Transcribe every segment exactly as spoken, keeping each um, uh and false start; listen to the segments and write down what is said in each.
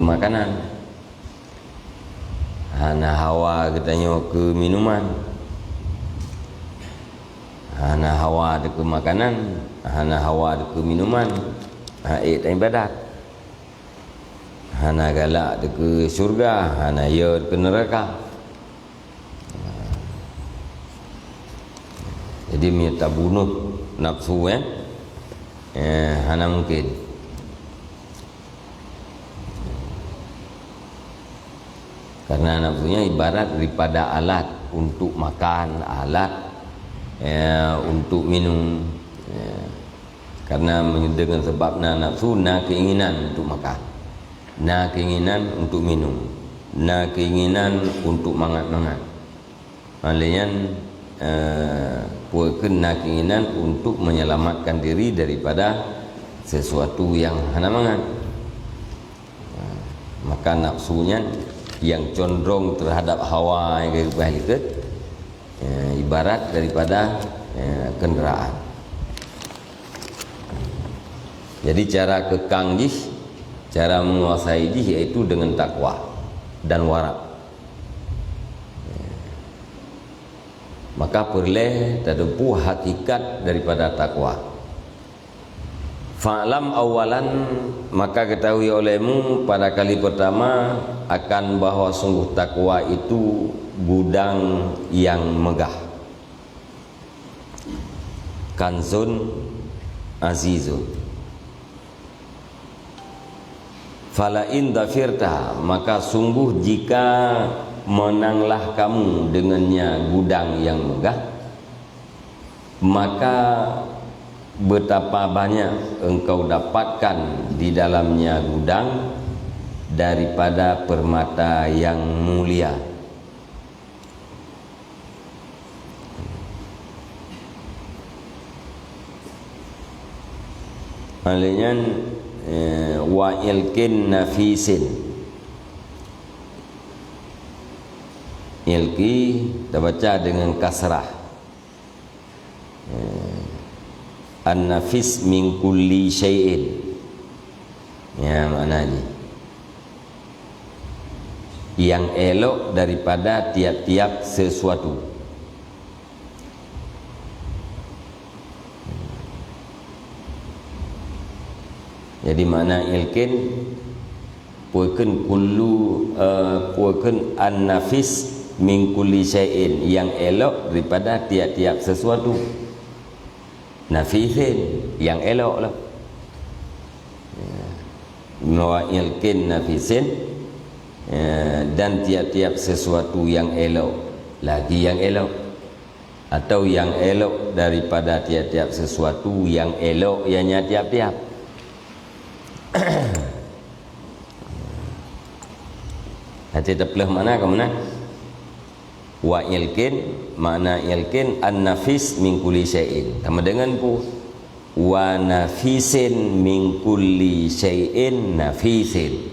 makanan. Hana hawa geutanyoe keu minuman. Hana hawa teuh keu makanan, hana hawa teuh keu minuman, ha, ék taibadat. Hana galak teuh keu syurga, hana yo teuh keu neuraka. Jadi, meunyoe tabunoh nafsu, eh, eh, hana mungken. Karena nafsu nyan ibarat daripada alat untuk makan, alat, eh, untuk minum, eh. Karena dengan sebab na nafsu, na keinginan untuk makan, na keinginan untuk minum, na keinginan untuk mangat-mangat. Lé nyan, eh, peue kheun na keinginan untuk menyelamatkan diri daripada sesuatu yang hana mangat. Maka nafsu nyan yang condrong terhadap hawa nyang geupeugah likot, eh, ibarat daripada, eh, kenderaan. Jadi, cara keukang jih, cara menguasai jih, yaitu dengan takwa dan wara'. Maka peureulée tateupeue hakikat daripada takwa. Fa'lam awwalan, maka ketahui olehmu pada kali pertama akan bahwa sungguh takwa itu gudang yang megah. Kanzun azizun. Fala in dhafirta, maka sungguh jika menanglah kamu dengannya gudang yang megah, maka betapa banyak engkau dapatkan di dalamnya gudang daripada permata yang mulia. Lé nyan, eh, wa ilkin nafisin. Ilki tabaca dengan kasrah. Eh, an-nafis min kulli syai'in. Ya, makna jih. Nyang elok daripada tiap-tiap sesuatu. Jadi, makna ilkin, peue kheun kullu, eh, peue kheun an-nafis min kulli syai'in, nyang elok daripada tiap-tiap sesuatu. Nafisin, nyang elok lah. Ya. Wa ilkin nafisin, ya, dan tiap-tiap sesuatu yang elok, lagi yang elok. Atau yang elok daripada tiap-tiap sesuatu yang elok, ianya tiap-tiap. Hati teupeuleuh makna ke mana? Wa ilkin, makna ilkin an-nafis min kulli syai'in. Sama dengan ku, wa nafisin min kulli syai'in nafisin.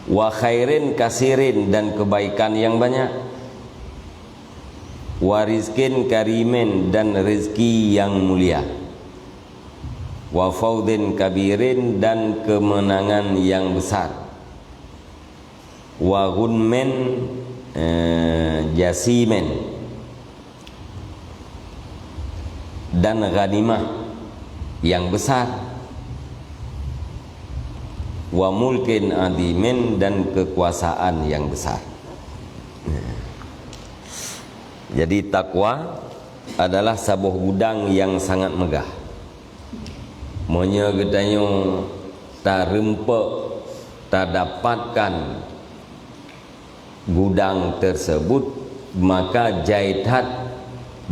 Wa khairin kasirin, dan kebaikan yang banyak. Wa rizkin karimin, dan rezeki yang mulia. Wa faudin kabirin, dan kemenangan yang besar. Wa gunmin, eh, jasimin, dan ghanimah yang besar. Wa mulkin adimin, dan kekuasaan yang besar. Jadi, takwa adalah saboh gudang yang sangat megah. Meunyoe geutanyoe tareumpok, tadapatkan gudang tersebut, maka jai that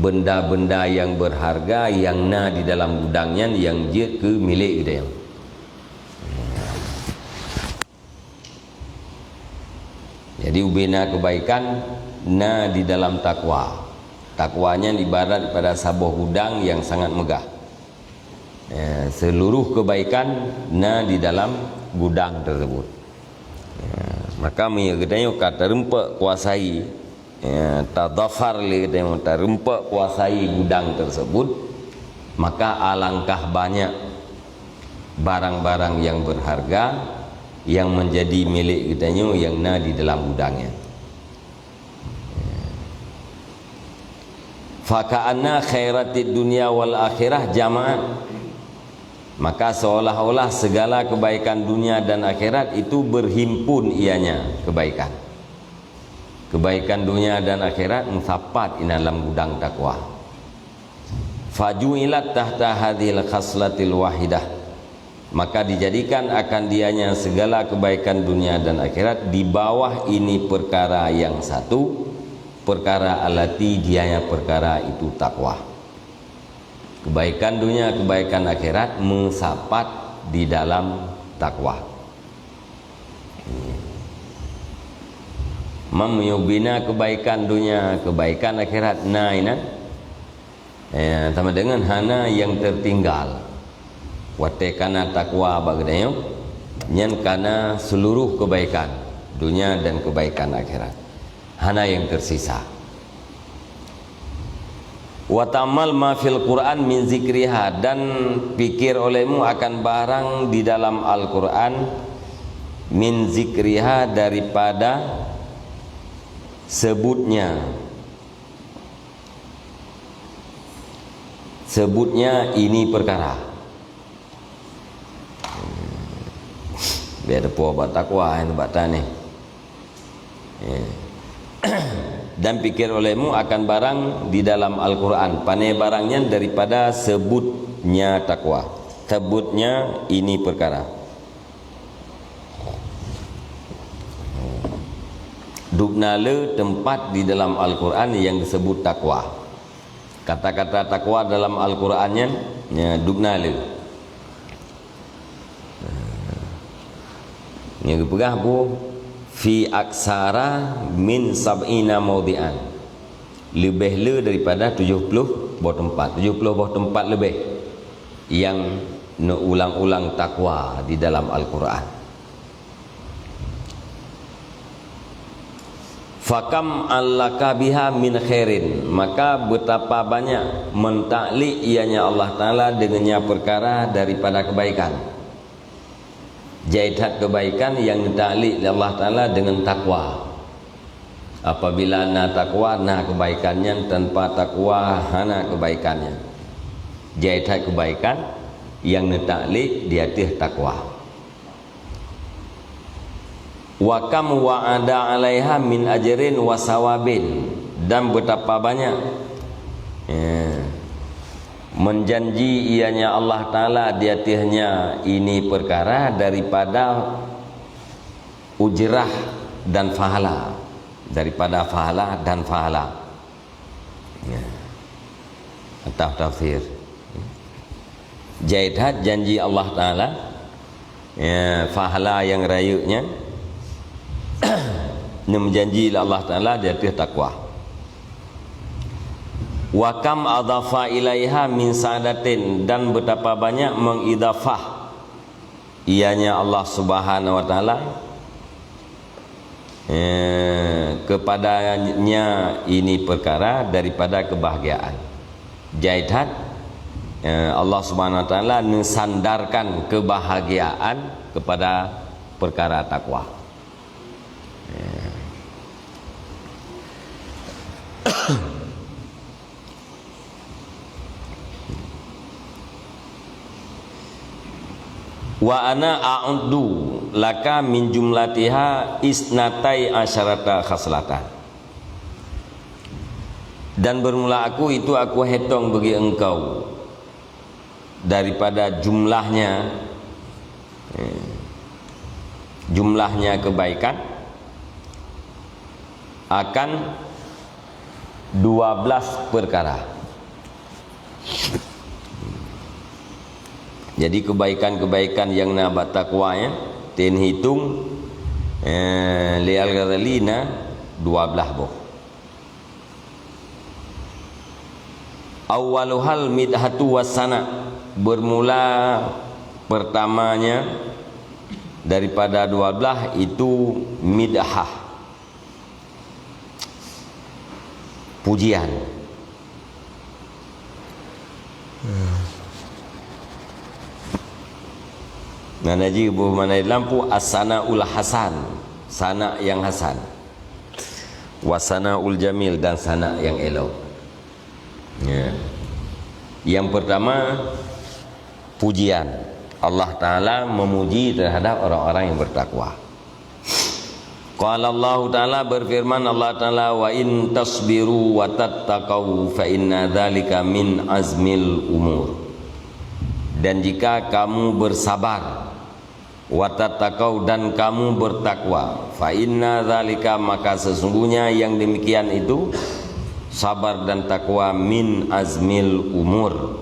benda-benda yang berharga yang na di dalam gudang nyan nyang jeuet keu milék geutanyoe. Jadi, ubena kebaikan na di dalam takwa. Takwa nyan ibarat pada saboh gudang yang sangat megah. Ya, seluruh kebaikan na di dalam gudang tersebut. Ya, maka meunyoe geutanyoe ka tareumpok kuasai, ya, tadhafar lé geutanyoe tareumpok kuasai gudang tersebut, maka alangkah banyak barang-barang yang berharga yang menjadi milik geutanyoe nyang na di dalam gudang nyan. Faka'anna khairatid dunya wal akhirah jama'at. Maka seolah-olah segala kebaikan dunia dan akhirat itu berhimpun ianya kebaikan. Kebaikan dunia dan akhirat meusapat inan lam gudang takwa. Faju'ilat tahta hadzihil khaslatil wahidah. Maka dijadikan akan dianya segala kebaikan dunia dan akhirat di bawah ini perkara yang satu, perkara allati dianya perkara itu takwa. Kebaikan dunia, kebaikan akhirat meusapat di dalam takwa. Meunyoe bina kebaikan dunia, kebaikan akhirat na inan, eh, sama dengan hana yang tertinggal. Watée kana takwa bak geutanyoe, nyan kana seluruh kebaikan dunia dan kebaikan akhirat. Hana yang tersisa. Wa ta'mal ma fil Qur'an min zikriha, dan pikir olehmu akan barang di dalam Al-Qur'an, min zikriha, daripada sebutnya, sebutnya ini perkara. Biar depo bak takwa, eh, bak taneh. Ya. Dan pikir olehmu akan barang di dalam Al-Qur'an. Pane barang nyan daripada sebutnya takwa. Sebutnya ini perkara. Dubna le tempat di dalam Al-Qur'an yang disebut takwa. Kata-kata takwa dalam Al-Qur'an nyan, ya, dubna le. Nyang geupeugah bu, fi aksara min sab'ina maudi'an. Leubeh le daripada tujuh puluh boh teumpat. Tujuh puluh boh teumpat leubeh nyang neuulang-ulang takwa di dalam Al-Qur'an. Fakam allaka biha min khairin, maka betapa banyak mentaklik ianya Allah Ta'ala dengannya perkara daripada kebaikan. Jai that kebaikan yang ditaklik lé Allah Ta'ala dengan takwa. Apabila na takwa, na kebaikan nyan, tanpa takwa, hana kebaikan nyan. Jai that kebaikan yang neutaklik di ateueh takwa. Wa kam wa'ada 'alaiha min ajrin wa sawabin, dan betapa banyak, ya, menjanji ianya Allah Ta'ala di ateuehnya ini perkara daripada ujrah dan pahala, daripada pahala dan pahala. Ya. Atau tafsir. Jai that janji Allah Ta'ala, ya, pahala nyang rayeuk nyan, nyang janji lé Allah Ta'ala di ateueh takwa. Wa kam adhafa ilaiha min sa'adatin, dan betapa banyak mengidafah ianya Allah Subhanahu wa Ta'ala, eh, kepadanya ini perkara daripada kebahagiaan. Jai that, eh, Allah Subhanahu wa Ta'ala neusandarkan kebahagiaan kepada perkara takwa. Eh. Wa ana a'uddu laka min jumlatiha isnatai asyarata khaslatan. Dan bermula aku itu aku hetong bagi engkau daripada jumlahnya, eh, jumlahnya kebaikan akan dua belas perkara. Jadi kebaikan-kebaikan yang na bak takwa nyan, teuhitung, eh, lé Al-Ghazali na dua belas boh. Awwaluhal midhatu wassana, bermula pertamanya daripada dua belas itu midhah. Pujian. Makna jih, bu-, makna lam peue as-sanaul hasan, sanak yang hasan. Wasanaul jamil, dan sanak yang elok. Ya. Yang pertama, pujian. Allah Ta'ala memuji terhadap orang-orang yang bertakwa. Qala Allahu Ta'ala, berfirman Allah Ta'ala, "Wa in tasbiru wa tattaqau fa inna dzalika min azmil umur." Dan jika kamu bersabar, wa tattaqau, dan kamu bertakwa, fa inna dzalika, maka sesungguhnya yang demikian itu, sabar dan takwa, min azmil umur,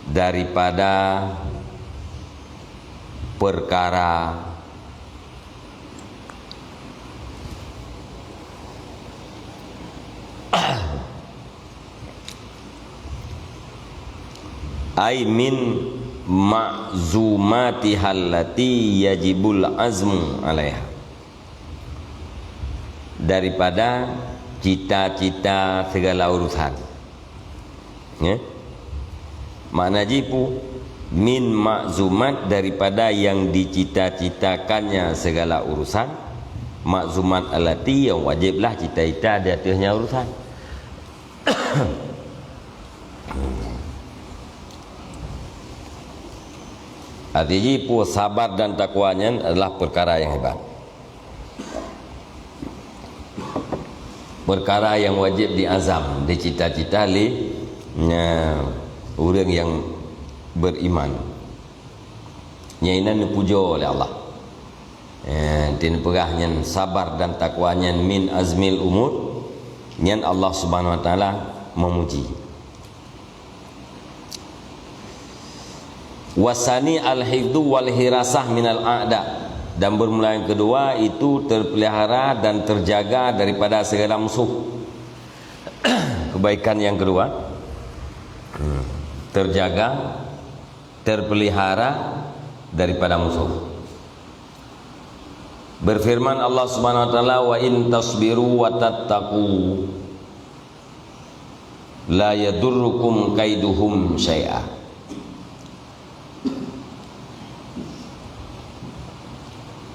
daripada perkara ai min ma'zumatihal lati yajibul azmu alaiha, daripada cita-cita segala urusan. Ya. Makna jih peue? Min ma'zumat, daripada yang dicita-citakannya segala urusan. Ma'zumat allati, yang wajiblah cita-cita di atasnya urusan. Arti jih peue? Sabar dan takwa nyan adalah perkara yang hebat. Perkara yang wajib diazam, dicita-cita lé, nya, ureuëng yang beriman. Nyang inan neupujoe lé Allah. Eh, tin peugah nyan sabar dan takwa nyan min azmil umur, nyan Allah Subhanahu wa Taala memuji. Wasani al-hifdhu wal hirasah minal a'da, dan bermula yang kedua itu terpelihara dan terjaga daripada segala musuh. Kebaikan yang kedua, hmm, terjaga, terpelihara daripada musuh. Berfirman Allah Subhanahu wa Taala, "Wa in tasbiru wa tattaqu la yadurrukum kaiduhum syai'a."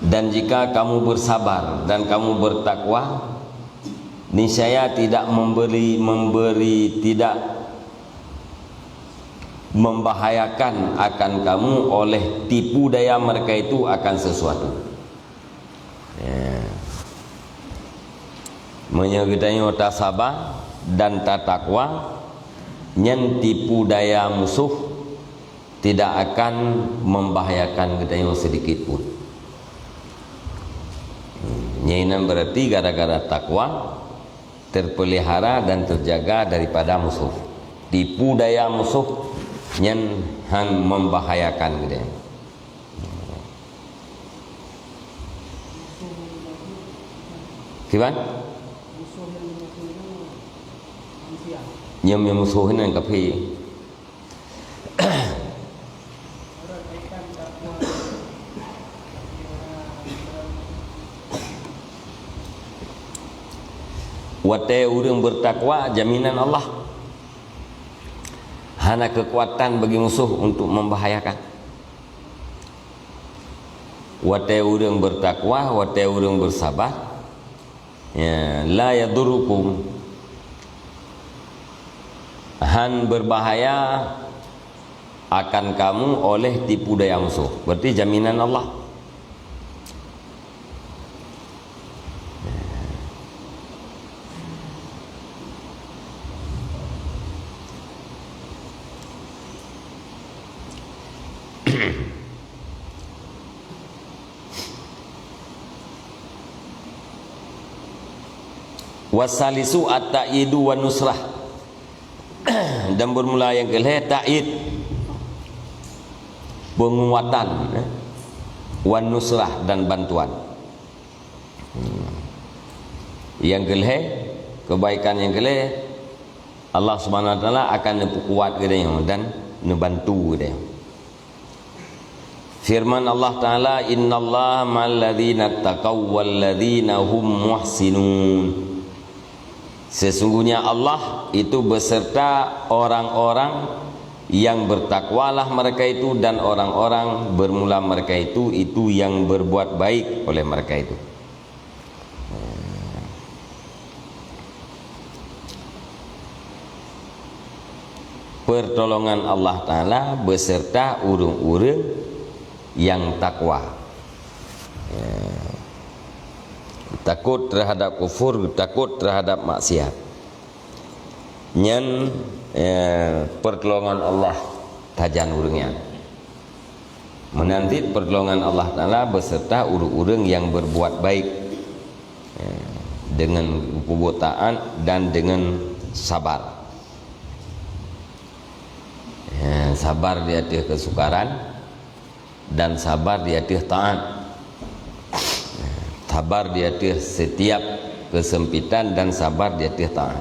Dan jika kamu bersabar dan kamu bertakwa, niscaya tidak memberi, memberi, tidak membahayakan akan kamu oleh tipu daya mereka itu akan sesuatu. Ya. Meunyoe geutanyoe tasaba dan tatakwa, nyan tipu daya musuh tidak akan membahayakan geutanyoe sedikit pun. Hmm, nyan berarti gara-gara takwa terpelihara dan terjaga daripada musuh. Tipu daya musuh nyan han membahayakan geutanyoe. Kiban? Nyam nyam musuh nyan kafé. Watée ureuëng bertakwa, jaminan Allah. Hana kekuatan bagi musuh untuk membahayakan. Watée ureuëng bertakwa, watée ureuëng bersabar, ya, la yadurrukum, han berbahaya akan kamu oleh tipu daya musuh. Berarti jaminan Allah. Wasalisu at-ta'yidu wan nusrah. Dan bermula yang kelhée ta'yid, penguatan, eh, wan nusrah, dan bantuan. Hmm. Yang kelhée, kebaikan yang kelhée, Allah Subhanahu wa Taala akan neupeukuat geutanyoe dan neubantu geutanyoe. Firman Allah Taala, "Innallaha ma'al ladzina taqaw wal ladzina hum muhsinun." Sesungguhnya Allah itu beserta orang-orang Yang bertakwalah mereka itu, dan orang-orang bermula mereka itu, itu yang berbuat baik oleh mereka itu. Pertolongan Allah Ta'ala beserta ureuëng-ureuëng yang takwa. Ya. Takut terhadap kufur, takut terhadap maksiat. Nyan, eh, pertolongan Allah tajan ureuëng nyan. Meunan cit pertolongan Allah Ta'ala beserta ureuëng-ureuëng yang berbuat baik, eh, dengan berbuat taat dan dengan sabar. Eh, sabar di ateueh kesukaran dan sabar di ateueh taat. Sabar di ateueh setiap kesempitan dan sabar di ateueh taat.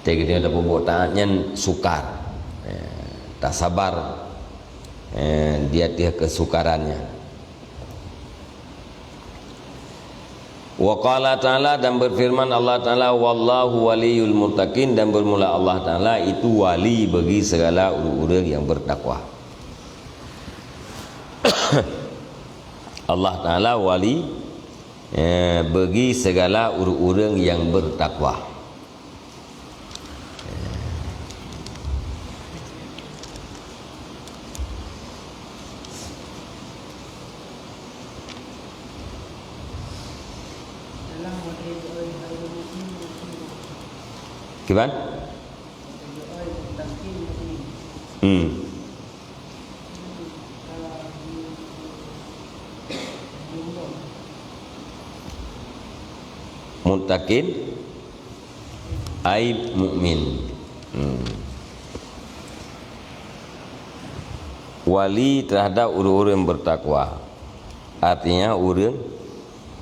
Teukeudeh tapeubuet taat nyan sukar. Eh, tasabar, eh, di ateueh kesukaran nyan. Wa qala ta'ala, dan berfirman Allah Ta'ala, "Wallahu waliyul muttaqin," dan bermula Allah Ta'ala itu wali bagi segala ureuëng-ureuëng yang bertakwa. Allah Ta'ala wali, eh, bagi segala ureuëng-ureuëng yang bertakwa. Kiban? Hmm. Muttaqin ai mukmin. Hmm. Wali terhadap ureuëng-ureuëng bertakwa. Artinya ureuëng,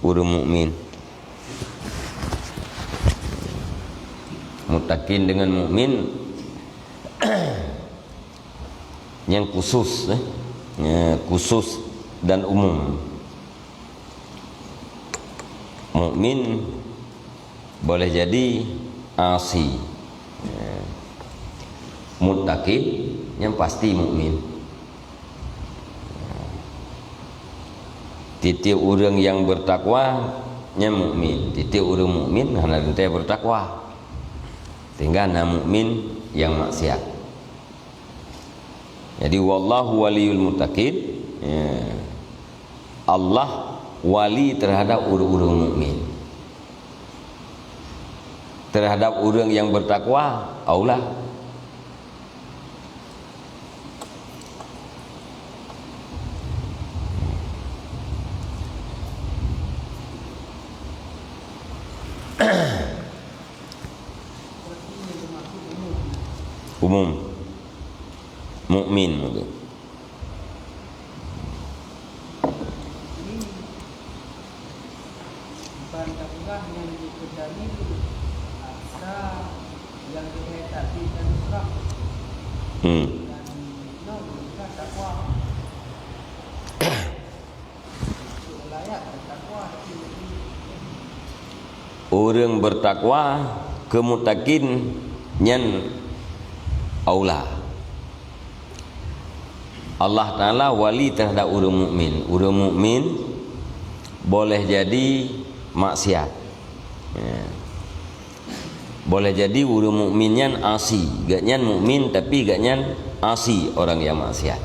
ureuëng mukmin. Muttaqin dengan mukmin yang khusus, eh, ya, khusus dan umum. Mukmin boleh jadi asi. Ya. Muttaqin yang pasti mukmin. Tiep-tiep ureuëng yang bertakwa nyan mukmin. Tiep-tiep ureuëng mukmin hana teuntée bertakwa. Tinggai na mukmin yang maksiat. Jadi, wallahu waliyul muttaqin, ya. Allah wali terhadap ureuëng-ureuëng mukmin. Terhadap ureuëng yang bertakwa, aula. Umum. Mukmin mungkin. Ban tapeugah nyan jeuet keu dalil asa nyang jeuet takdir dan nusrah. Hmm. Dan nyoe bukan takwa. Cuma layak takwa, tapi ureuëng bertakwa keu muttaqin nyan aula. Allah Ta'ala wali terhadap ureuëng mukmin. Ureuëng mukmin boleh jadi maksiat. Ya. Boleh jadi ureuëng mukmin nyan asi. Gobnyan mukmin, tapi gobnyan asi, orang yang maksiat.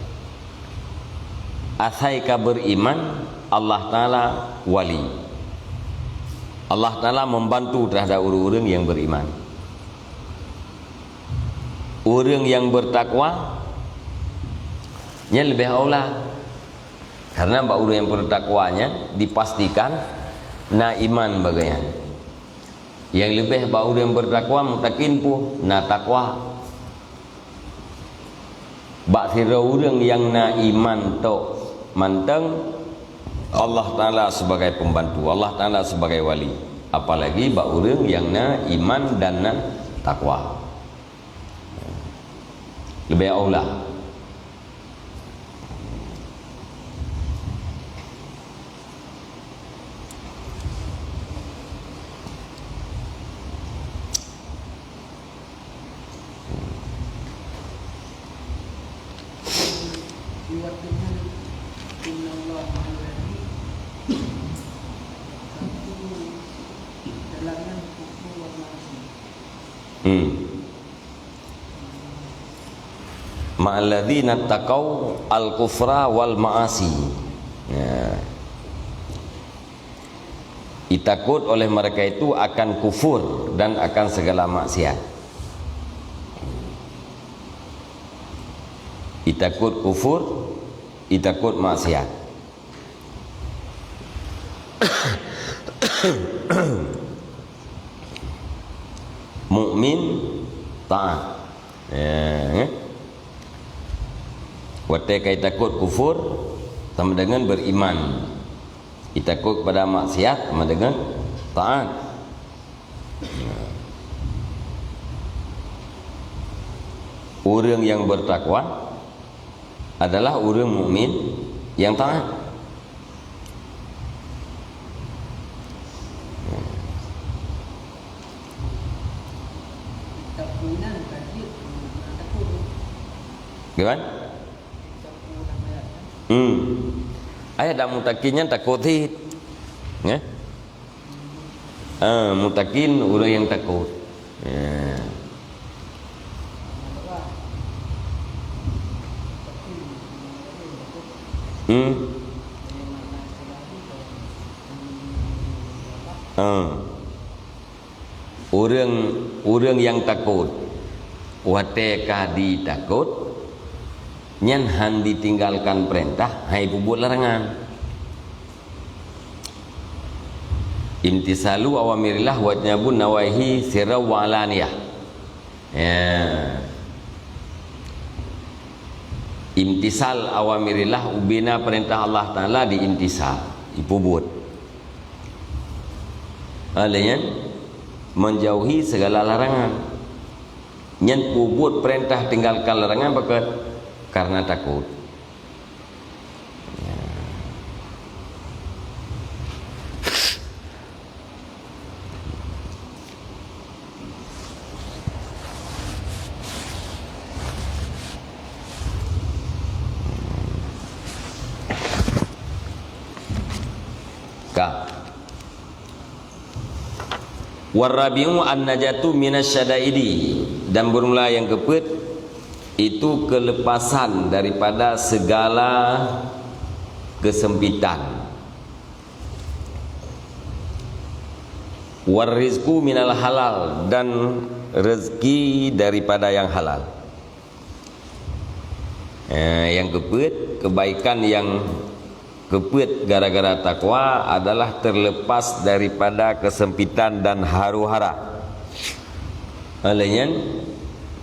Asai ka beriman, Allah Ta'ala wali. Allah Ta'ala membantu terhadap ureuëng-ureuëng yang beriman. Ureuëng nyang beutakwa nyan leubeh aula. Karena bak ureuëng nyang beutakwa nyan dipastikan na iman bak gobnyan. Nyang leubeh bak ureuëng beutakwa, mutakin pih na takwa. Bak sidroe ureuëng nyang na iman tok mantong, Allah Ta'ala sebagai pembantu, Allah Ta'ala sebagai wali. Apalagi bak ureuëng nyang na iman dan na takwa. Leubeh aula. Hmm. Ma'alladzina taqau al-kufra wal ma'asi. Ya. Itakut oleh mereka itu akan kufur dan akan segala maksiat. Itakut kufur, itakut maksiat. Mukmin taat. Ya, eh? Watée ka itakot kufur, sama dengan beriman. Itakot pada maksiat, sama dengan taat. Ureuëng yang bertakwa adalah ureuëng mukmin yang taat. Gimana? Hmm. Ayat dak mutakin nyan takot cit. Ya? Ah, mutakin ureuëng yang takot. Ya. Hmm. Ah. Ureuëng, ureuëng nyang takot, watée ka jitakot, nyan han jitinggalkan peurintah, han jipeubuet larangan. Imtisalu awamirillah wajtinabu nawahi sirran wa alaniyah. Ya. Imtisal awamirillah, ubena peurintah Allah Taala diimtisal, jipeubuet. Lheueh nyan, menjauhi segala larangan. Nyan peubuet peurintah, tinggalkan larangan, pakon? Karena takot. Ka. Warabi'u an-najatu minasyadaidi, dan bermula yang keupeuet, itu kelepasan daripada segala kesempitan. Warrizqu minal halal, dan rezeki daripada yang halal. Eh, yang keupeuet, kebaikan yang keupeuet gara-gara takwa adalah terlepas daripada kesempitan dan haru-hara. Lheueh nyan,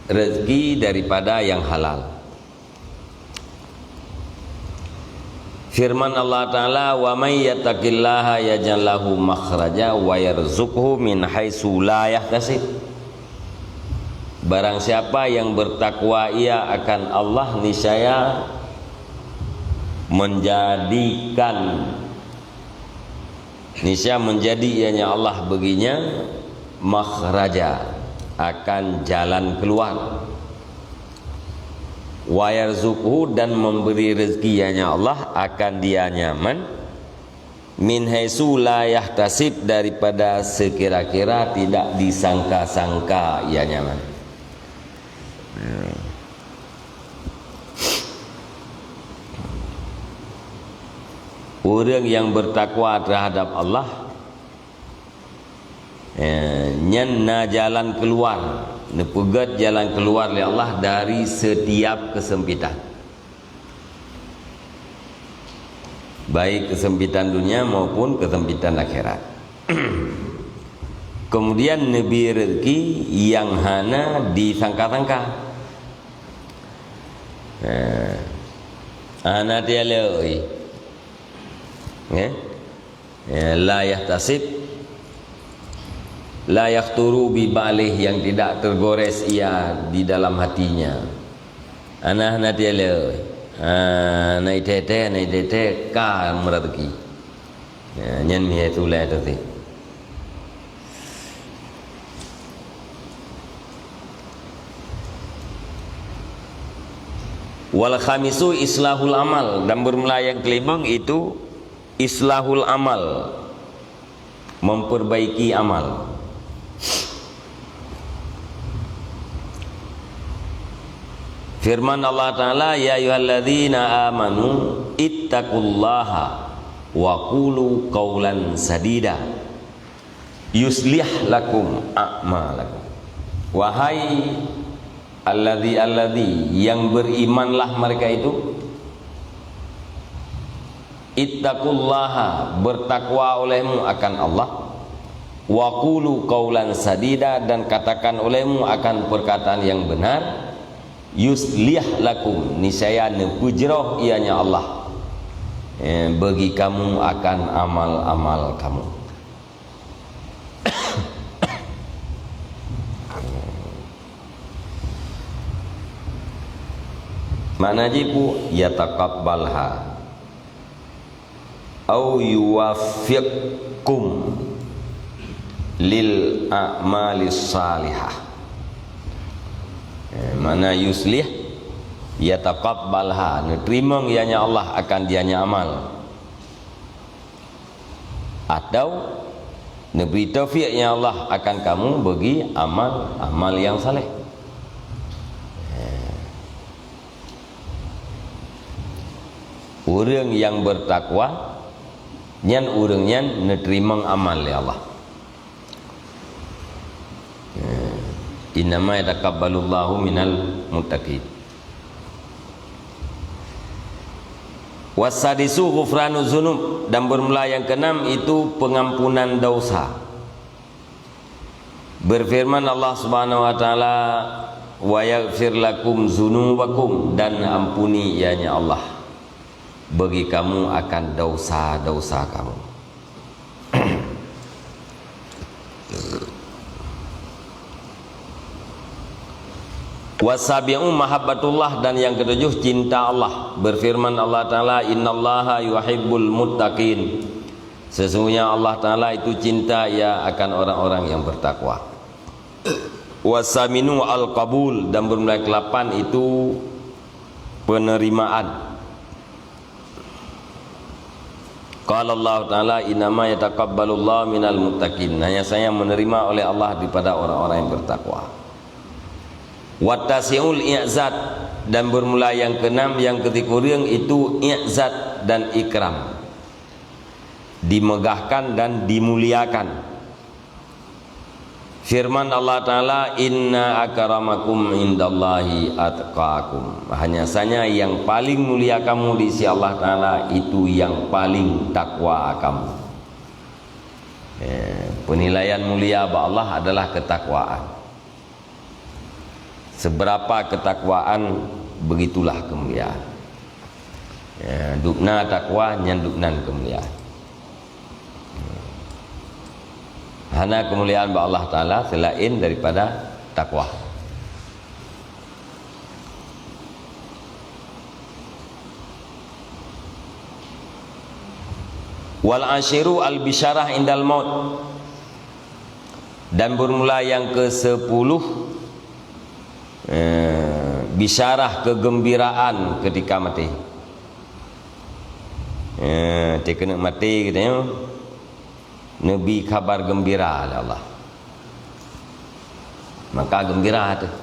rezeki daripada yang halal. Firman Allah Taala, "Wa may yattaqillaha yaj'al lahu makhraja wa yarzuqhu min haitsu la yahtasib." Barang siapa yang bertakwa ia akan Allah, niscaya menjadikan, niscaya menjadi ianya Allah baginya makhraja, akan jalan keluar. Wa yarzuqhu, dan memberi rezeki ianya Allah akan dia nyaman, min haitsu la yahtasib, daripada sekira-kira tidak disangka-sangka ia nyaman. Ureuëng yang bertakwa terhadap Allah, eh, nyan na jalan keluar, neupeugét jalan keluar lé Allah dari setiap kesempitan. Baik kesempitan dunia maupun kesempitan akhirat. Kemudian neubri rezeki nyang hana disangka-sangka. Eh, hana tialoi. Eh? Ya, la yahtasib, la yakhturu bi balih, yang tidak tergores ia di dalam hatinya. Hana, hana tialoi. Ha, na itée-tée, na itée-tée, ka meureuki. Ya, nyan miyah tu lah tu. Wal khamisu islahul amal, dan bermula yang kelimong itu islahul amal, memperbaiki amal. Firman Allah Ta'ala, "Ya ayyuhalladzina amanu ittaqullaha wa qulu qaulan sadida, yuslih lakum a'malakum." Wahai alladzi, alladzi, yang berimanlah mereka itu, ittaqullaha, bertakwa olehmu akan Allah, wa qulu qaulan sadida, dan katakan olehmu akan perkataan yang benar, yuslih lakum, niscaya neupeujroh ianya Allah, eh, bagi kamu akan amal-amal kamu. Makna jih peue? Yataqabbalha au yuwaffiqkum lil a'malis salihah. Eh, makna yuslih, yataqabbalha, neuteurimong ianya Allah akan dianya amal. Atau neubri taufik ianya Allah akan kamu bagi amal-amal yang saleh. Eh. Ureuëng nyang bertakwa, nyan ureuëng nyan neuteurimong amal lé Allah. Eh, innama yataqabbalullahu minal muttaqin. Wasadisu ghufranu dzunub, dan bermula yang keenam itu pengampunan dosa. Berfirman Allah Subhanahu wa Ta'ala, "Wa yaghfir lakum dzunubakum," dan ampuni ianya Allah bagi kamu akan dosa-dosa kamu. Wasabi'u mahabbatullah, dan yang ketujuh, cinta Allah. Berfirman Allah Ta'ala, "Innallaha yuhibbul muttaqin." Sesungguhnya Allah Ta'ala itu cinta Ia akan orang-orang yang bertakwa. Wasaminu al-qabul, dan bermula kelapan itu penerimaan. Qala Allah Ta'ala, "Innama yataqabbalullahu minal muttaqin." Hanya saja menerima oleh Allah daripada orang-orang yang bertakwa. Watasiul i'zad, dan bermula yang keenam, yang ketikureueng itu i'zad dan ikram. Dimegahkan dan dimuliakan. Firman Allah Ta'ala, "Inna akramakum indallahi atqakum." Hanya saja yang paling mulia kamu di sisi Allah Ta'ala itu yang paling takwa kamu. Eh, penilaian mulia bak Allah adalah ketakwaan. Seberapa ketakwaan, begitulah kemuliaan. Ya, dubna takwa, nyan dubnan kemuliaan. Hana kemuliaan bak Allah Ta'ala selain daripada takwa. Wal asyiru al bisyarah indal maut. Dan bermula yang kesepuluh, eh, bisyarah kegembiraan ketika mati. Eh, teuh keuneuk maté geutanyoe, neubi kabar gembira lé Allah. Maka gembira teuh.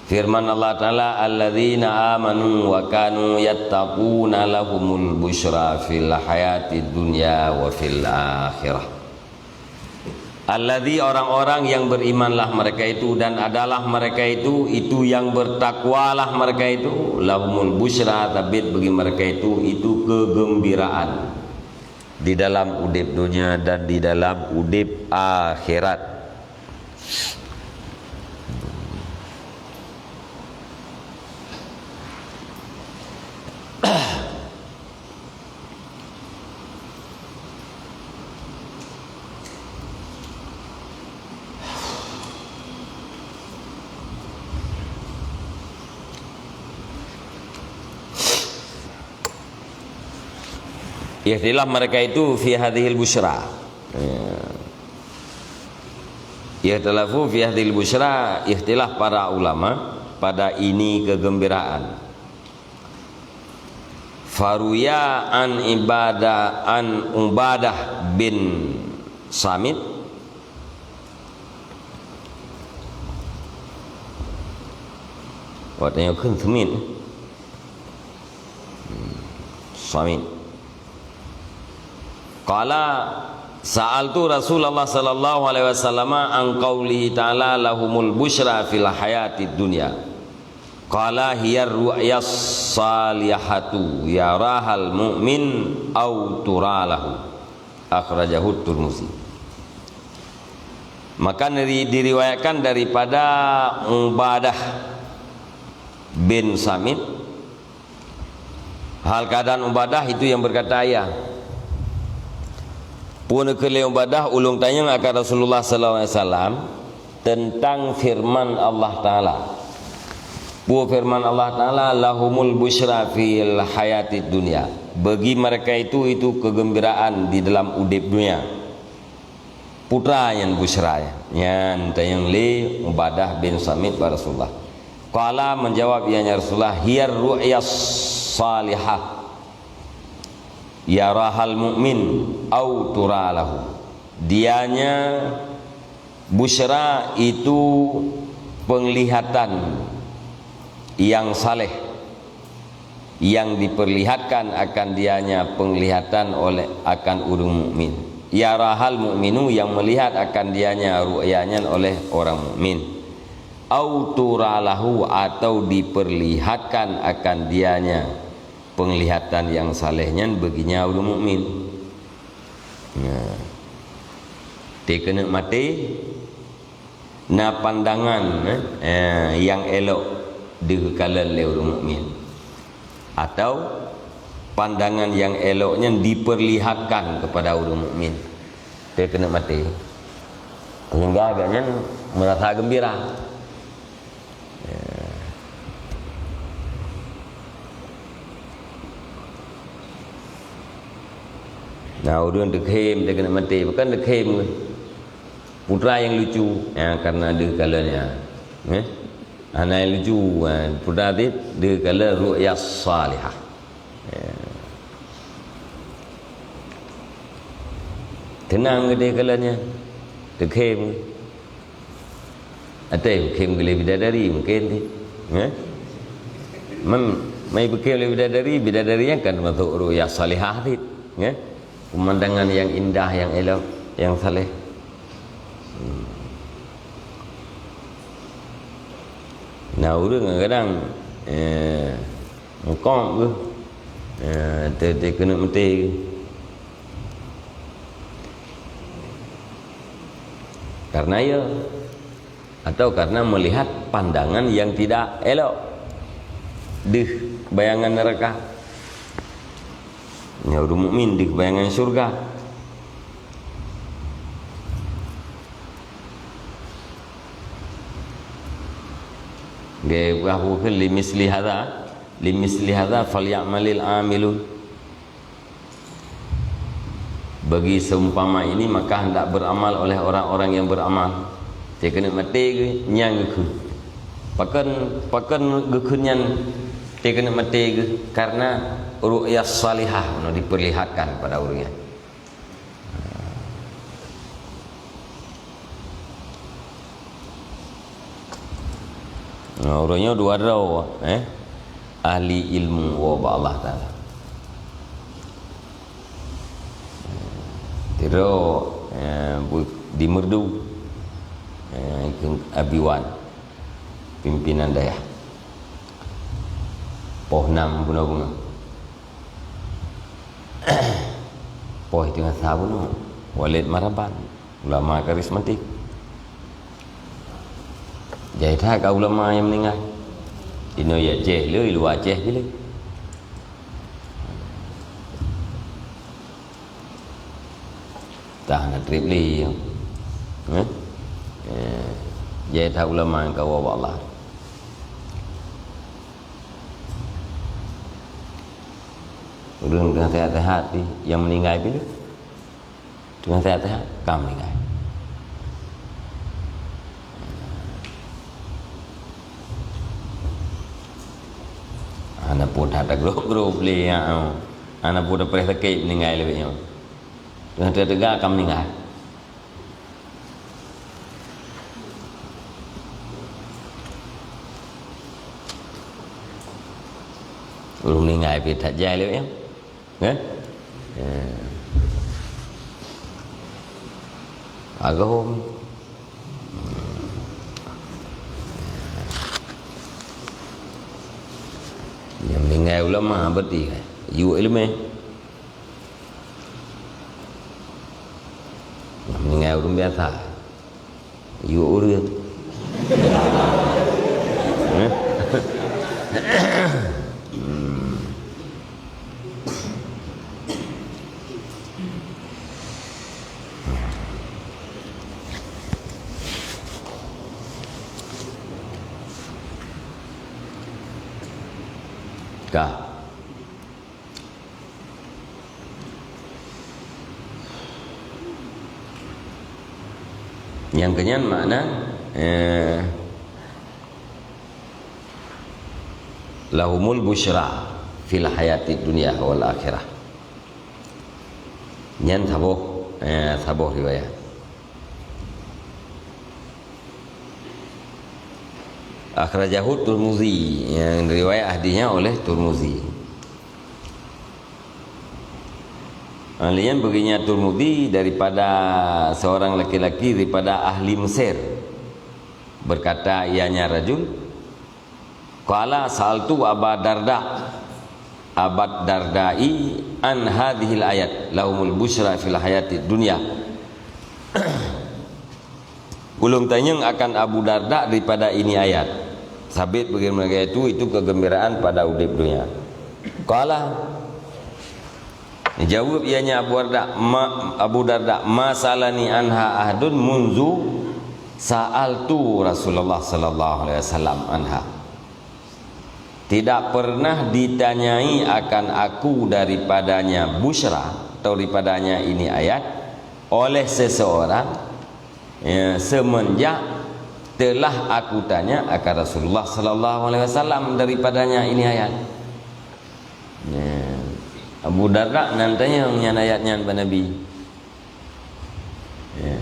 Firman Allah Ta'ala, "Alladzina amanu wa kanu yattaquna lahumul busyra fil hayatid dunya wa fil akhirah." Alladzi, orang-orang yang berimanlah mereka itu, dan adalah mereka itu, itu yang bertakwalah mereka itu, lahumul busyra, tabit bagi mereka itu, itu kegembiraan di dalam udeb dunia dan di dalam udeb akhirat. Ikhtilaf mereka itu fi hadhil busyra. Ya. Ikhtalafu fi hadhil busyra, ikhtilaf para ulama pada ini kegembiraan. Faruya an Ibadah, an Ubadah bin Samit, Watée nyoe kheun sami'tu. Hmm. Sami'tu. Qala, sa'altu Rasulullah sallallahu alaihi wasallam an qaulihi ta'ala, "Lahumul busyra fil hayatid dunya." Qala, "Hiyar ru'yas salihatu yarahal mu'min au turalahu." Akhrajahu Tirmizi. Maka neri-, diriwayatkan daripada Ubadah bin Samit, hal keadaan Ubadah itu yang berkata, "Ayah, peue neukheun lé Ubadah, ulôn tanyong akan Rasulullah sallallahu alaihi wasallam tentang firman Allah Taala." Peue firman Allah Taala, "Lahumul busyra fil hayatid dunya." Bagi mereka itu, itu kegembiraan di dalam udeb dunia. Peue nyan busyra nyan, tanyong lé Ubadah bin Samit bak Rasulullah. Qala, menjawab ianya Rasulullah, "Hiyar ru'yas salihah yarahal mu'min au turalahu." Dianya busyra itu penglihatan yang saleh yang diperlihatkan akan dianya penglihatan oleh, akan ureuëng mukmin. Yarahal mu'minu, yang melihat akan dianya ru'ya nyan oleh orang mukmin. Au turalahu, atau diperlihatkan akan dianya penglihatan yang saleh nyan bagi ureuëng mukmin. Nah, teuh keuneuk maté, na pandangan, eh, eh, nyang elok deuh kalon lé ureuëng mukmin, atau pandangan nyang elok nyan diperlihatkan kepada ureuëng mukmin teuh keuneuk maté, sehingga agaknyan merasa gembira. Ya. Nah, ureuëng teukhém teuh keuneuk maté, bukan teukhém putra nyang lucu, ya, karena deuh kalon nyan. Eh? Hana nyang lucu, ha, putra teuh deuh kalon ru'ya salihah. Ya. Teunang geude kalon nyan. Teukhém. Até khém geulé bidadari mungkin teuh. Eh? Mem-, mai beukhém lé bidadari, bidadari nyan kan masuk ru'ya salihah teuh. Eh? Pemandangan yang indah, yang elok, yang saleh. Hmm. Nah, ureuëng kadang, eh, mukok geuh. Eh, teuh, teuh keuneuk maté geuh. Karena ya, atau karena melihat pandangan yang tidak elok. Deuh bayangan neraka. Nyoe ureuëng mukmin deuh bayangan syurga. Geupeugah buku, "Limisli hadza, limisli hadza falyamalil amilun." Bagi seumpama ini, maka hendak beramal oleh orang-orang yang beramal. Teuh keuneuk maté geuh, nyang geukheun. Pakon, pakon geukheun nyan teuh keuneuk maté geuh? Karena ru'ya salihah nyoe diperlihatkan pada ureuëng nyan. Nah, ureuëng nyoe dua droe, eh, ahli ilmu woe bak Allah Taala. Sidroe, eh, bu-, di Meureudu, eh, Abi Wan, pimpinan dayah. Poh nam bunoe beungoh. Poh teungoh sa bunoe, Walid Maraban, ulama karismatik. Jai that ka ulama nyang meuninggai. Inoe i Aceh le, i luwa Aceh pih le. Tah na treb le. Eh? Eh, jai that ulama nyang ka woe bak Allah. Ureuëng teungoh sehat-sehat pih, nyang meuninggai pih le. Teungoh sehat-sehat, ka meuninggai. Hana peue that tagrob-grob le, ya. Hana peue tapreh sakét meuninggai lé nyoe. Teungoh teuga ka meuninggai. Ureuëng meuninggai pih that jai lé nyan. Kan? Ya. Agom. Nyang meuninggai ulama berarti kan? Yue ileumé. Nyang meuninggai ureuëng biasa. Yue ureuëng. Eh? Hmm. Ka. Nyang keunyan makna, eh, lahumul busyra fil hayatid dunya wal akhirah. Nyan saboh, eh, saboh riwayat. Akhrajahu Turmuzi, yang riwayat hadisnya oleh Turmuzi. Ahlinya begini Turmuzi daripada seorang laki-laki daripada ahli Mesir. Berkata ianya rajul, qala sa'altu Aba Darda, Abat Dardai an hadhil ayat, lahumul busyra fil hayatid dunya. Ulôn tanyong akan Abu Darda daripada ini ayat. Sabit bagaimana itu, itu kegembiraan pada udeb dunia. Qala, jawab ianya Abu Darda, ma, Abu Darda, ma salani anha ahadun munzu sa'altu Rasulullah sallallahu alaihi wasallam anha. Tidak pernah ditanyai akan aku daripadanya busyra atau daripadanya ini ayat oleh seseorang, ya, semenjak telah aku tanya akan Rasulullah sallallahu alaihi wasallam daripadanya ini ayat. Ya. Abu Darda nan tanyong nyan ayat nyan bak Nabi. Ya.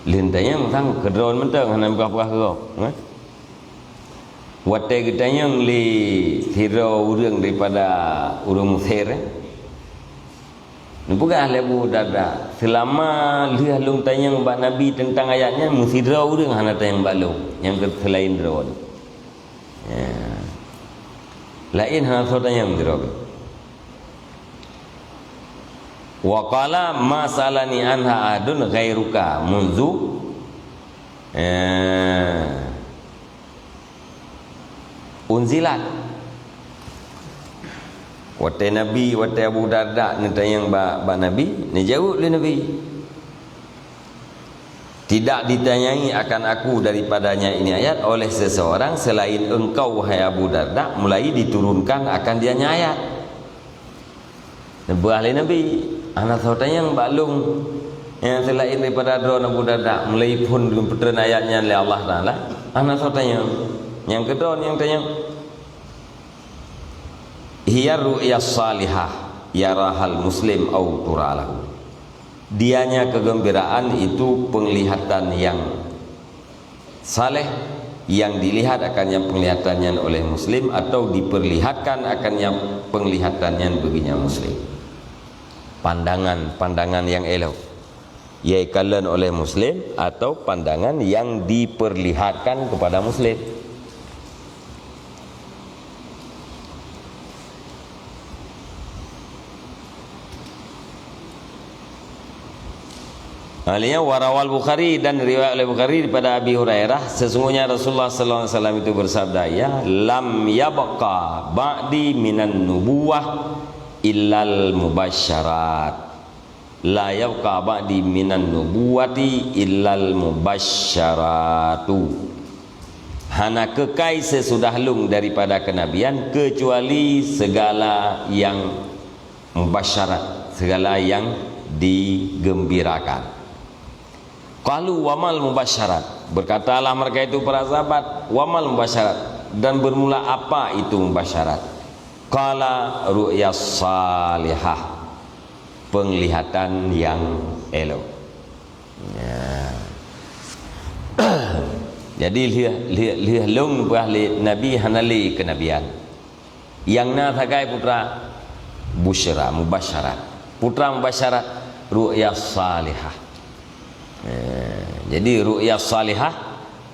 Lheueh tanyong sang keudroe mantong hana peugah-peugah keudroe, eh? Watée geutanyong lé sidroe ureuëng daripada ureuëng Mesir, eh? Neupeugah lé Abu Darda, "Seulama lheueh lôn tanyong bak Nabi teuntang ayat nyan, meusidroe ureuëng hana tanyong bak lôn, nyang keu seulaén droe." Ya. Laén hana soe tanyong sidroe. Wa qala ma salani anha ahadun ghairuka munzu, eh, unzilat. Watée Nabi, watée Abu Darda neutanyong bak, bak Nabi, neujaweueb lé Nabi. Tidak ditanyai akan aku daripadanya ini ayat oleh seseorang selain engkau, wahai Abu Darda, mulai diturunkan akan dianya ayat. Neupeugah lé Nabi, "Hana soe tanyong bak lôn nyang seulaén daripada droe Abu Darda, mulai phon geupeutreun ayat nyan lé Allah Taala, hana soe tanyong. Nyang keudroe nyang tanyong." Hiya ru'ya salihah yarahal muslim au tura lahu. Dianya kegembiraan itu penglihatan yang saleh yang dilihat akannya penglihatan nyan oleh muslim atau diperlihatkan akannya penglihatan nyan bagi nyang muslim. Pandangan, pandangan yang elok. Yaitu kalon oleh muslim atau pandangan yang diperlihatkan kepada muslim. Alainya warawal Bukhari, dan riwayat oleh Bukhari daripada Abi Hurairah, sesungguhnya Rasulullah sallallahu alaihi wasallam itu bersabda, ya, lam yabqa ba'di minan nubuwah illal mubasyarat. La yabqa ba'di minan nubuwati illal mubasyaratu. Hana keukai sesudah lôn daripada kenabian kecuali segala yang mubasyarat, segala yang digembirakan. Qalu wa mal mubasyarat? Berkatalah mereka itu para sahabat, wa mal mubasyarat? Dan bermula apa itu mubasyarat? Qala ru'ya salihah. Penglihatan yang elok. Ya. Jadi lheueh, lheueh, lheueh lôn peugah lé Nabi hana lé kenabian. Nyang na sagai putra busyra, mubasyarat. Putra mubasyarat, ru'ya salihah. Eh, jadi ru'ya salihah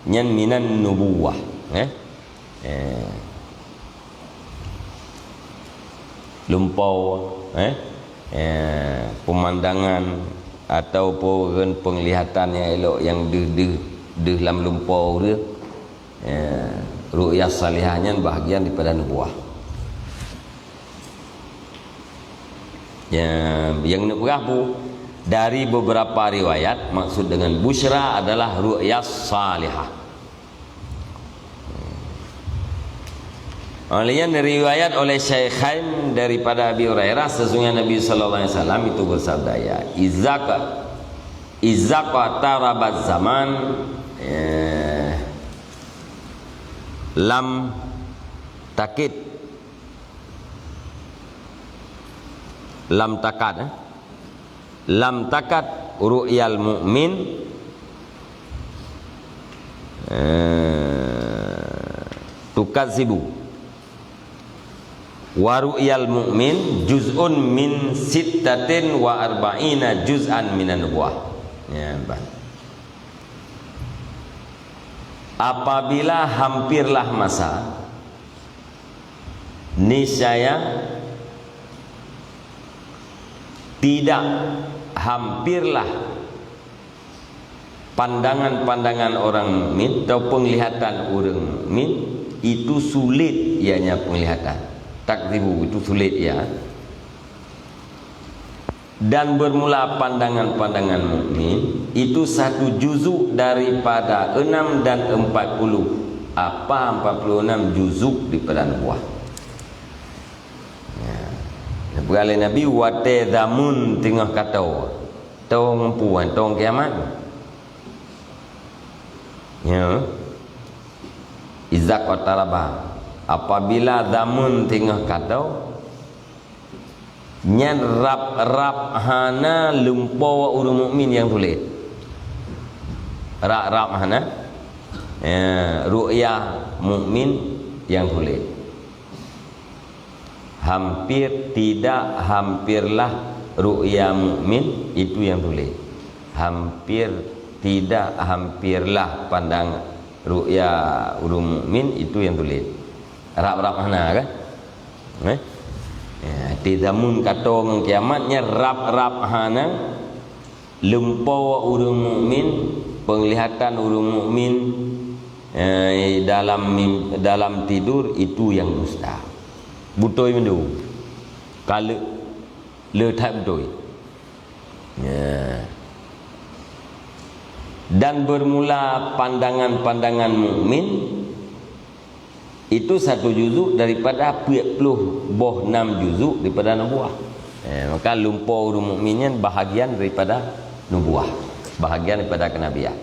nyan minan nubuwah, eh. Eh. Lumpoe, eh. Eh, pemandangan ataupun penglihatan nyang elok nyang deuh-deuh, deuh lam lumpoe ureueng. Eh, ru'ya salihah nyan bahagian daripada nubuwah. Ya, nyang neupeugah bu, dari beberapa riwayat, maksud dengan busyra adalah ru'ya salihah. Oleh nyan riwayat oleh Syaikhain daripada Abi Hurairah, sesungguhnya Nabi sallallahu alaihi wasallam itu bersabda, ya, "Izaq, izaq tarabaz zaman, eh, lam takid, lam takad, eh, lam takad ru'yal mu'min, eh, tukadzibu. Wa ru'yal mu'min juz'un min sittatin wa arba'ina juz'an minan nubuwah." Ya, bah. Apabila hampirlah masa, niscaya tidak, hampirlah pandangan-pandangan orang mukmin atau penglihatan orang mukmin itu sulit ianya penglihatan. Takdzibu itu sulit ya. Dan bermula pandangan-pandangan mukmin itu satu juzuk daripada enam dan empat puluh. Apa empat puluh enam juzuk daripada nubuah? Ya. Peugah lé Nabi, watée zamun teungoh ka toe. Toe ngon peue, toe kiamat. Ya. Izaq wataraba. Apabila zamun teungoh ka toe, nyan rab-rab hana lumpoe ureuëng mukmin nyang tuléh. Rab-rab hana, ya, ru'yah mukmin nyang tuléh. Hampir tidak, hampirlah ru'ya mukmin itu nyang tuléh. Hampir tidak, hampirlah pandang ru'ya ureuëng mukmin itu nyang tuléh. Rab-rab hana kan? Eh? Ya, di zamun ka toe ngon kiamat nyan rab-rab hana lumpoe ureuëng mukmin, penglihatan ureuëng mukmin, eh, dalam mim-, dalam tidur itu nyang dusta. Beutôi mandum. Ka le, le that beutôi. Ya. Dan bermula pandangan-pandangan mukmin itu satu juzuk daripada peuet ploh boh nam juzuk daripada nubuah. Eh, maka lumpoe ureuëng mukmin nyan bahagian daripada nubuah, bahagian daripada kenabian.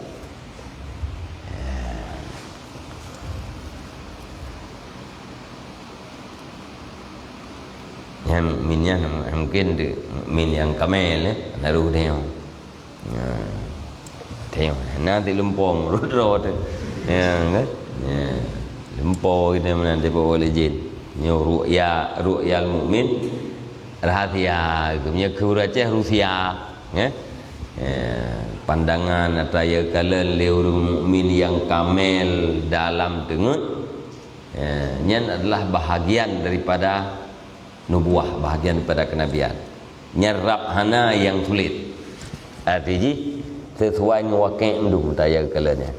Eh. Nyan mukmin nyan mungkin mukmin nyang kamel, eh, naruh dia. Ya. Tengok, na di leumpong, rot-rot tu. Ya, kan? Ya. Leumpong kita mana dia bawa oleh jin. Nyoe ru'ya, ru'yal mukmin rahasia. Nyoe keu ureuëng Aceh rusia, ya. Ya. Pandangan atau ya kalian lé ureuëng mukmin nyang kamel dalam teungeut. Ya, nyan adalah bahagian daripada nubuah, bahagian daripada kenabian. Nyan rab hana nyang sulet. Arti jih, sesuai ngon wakée meudu taya kala nyan.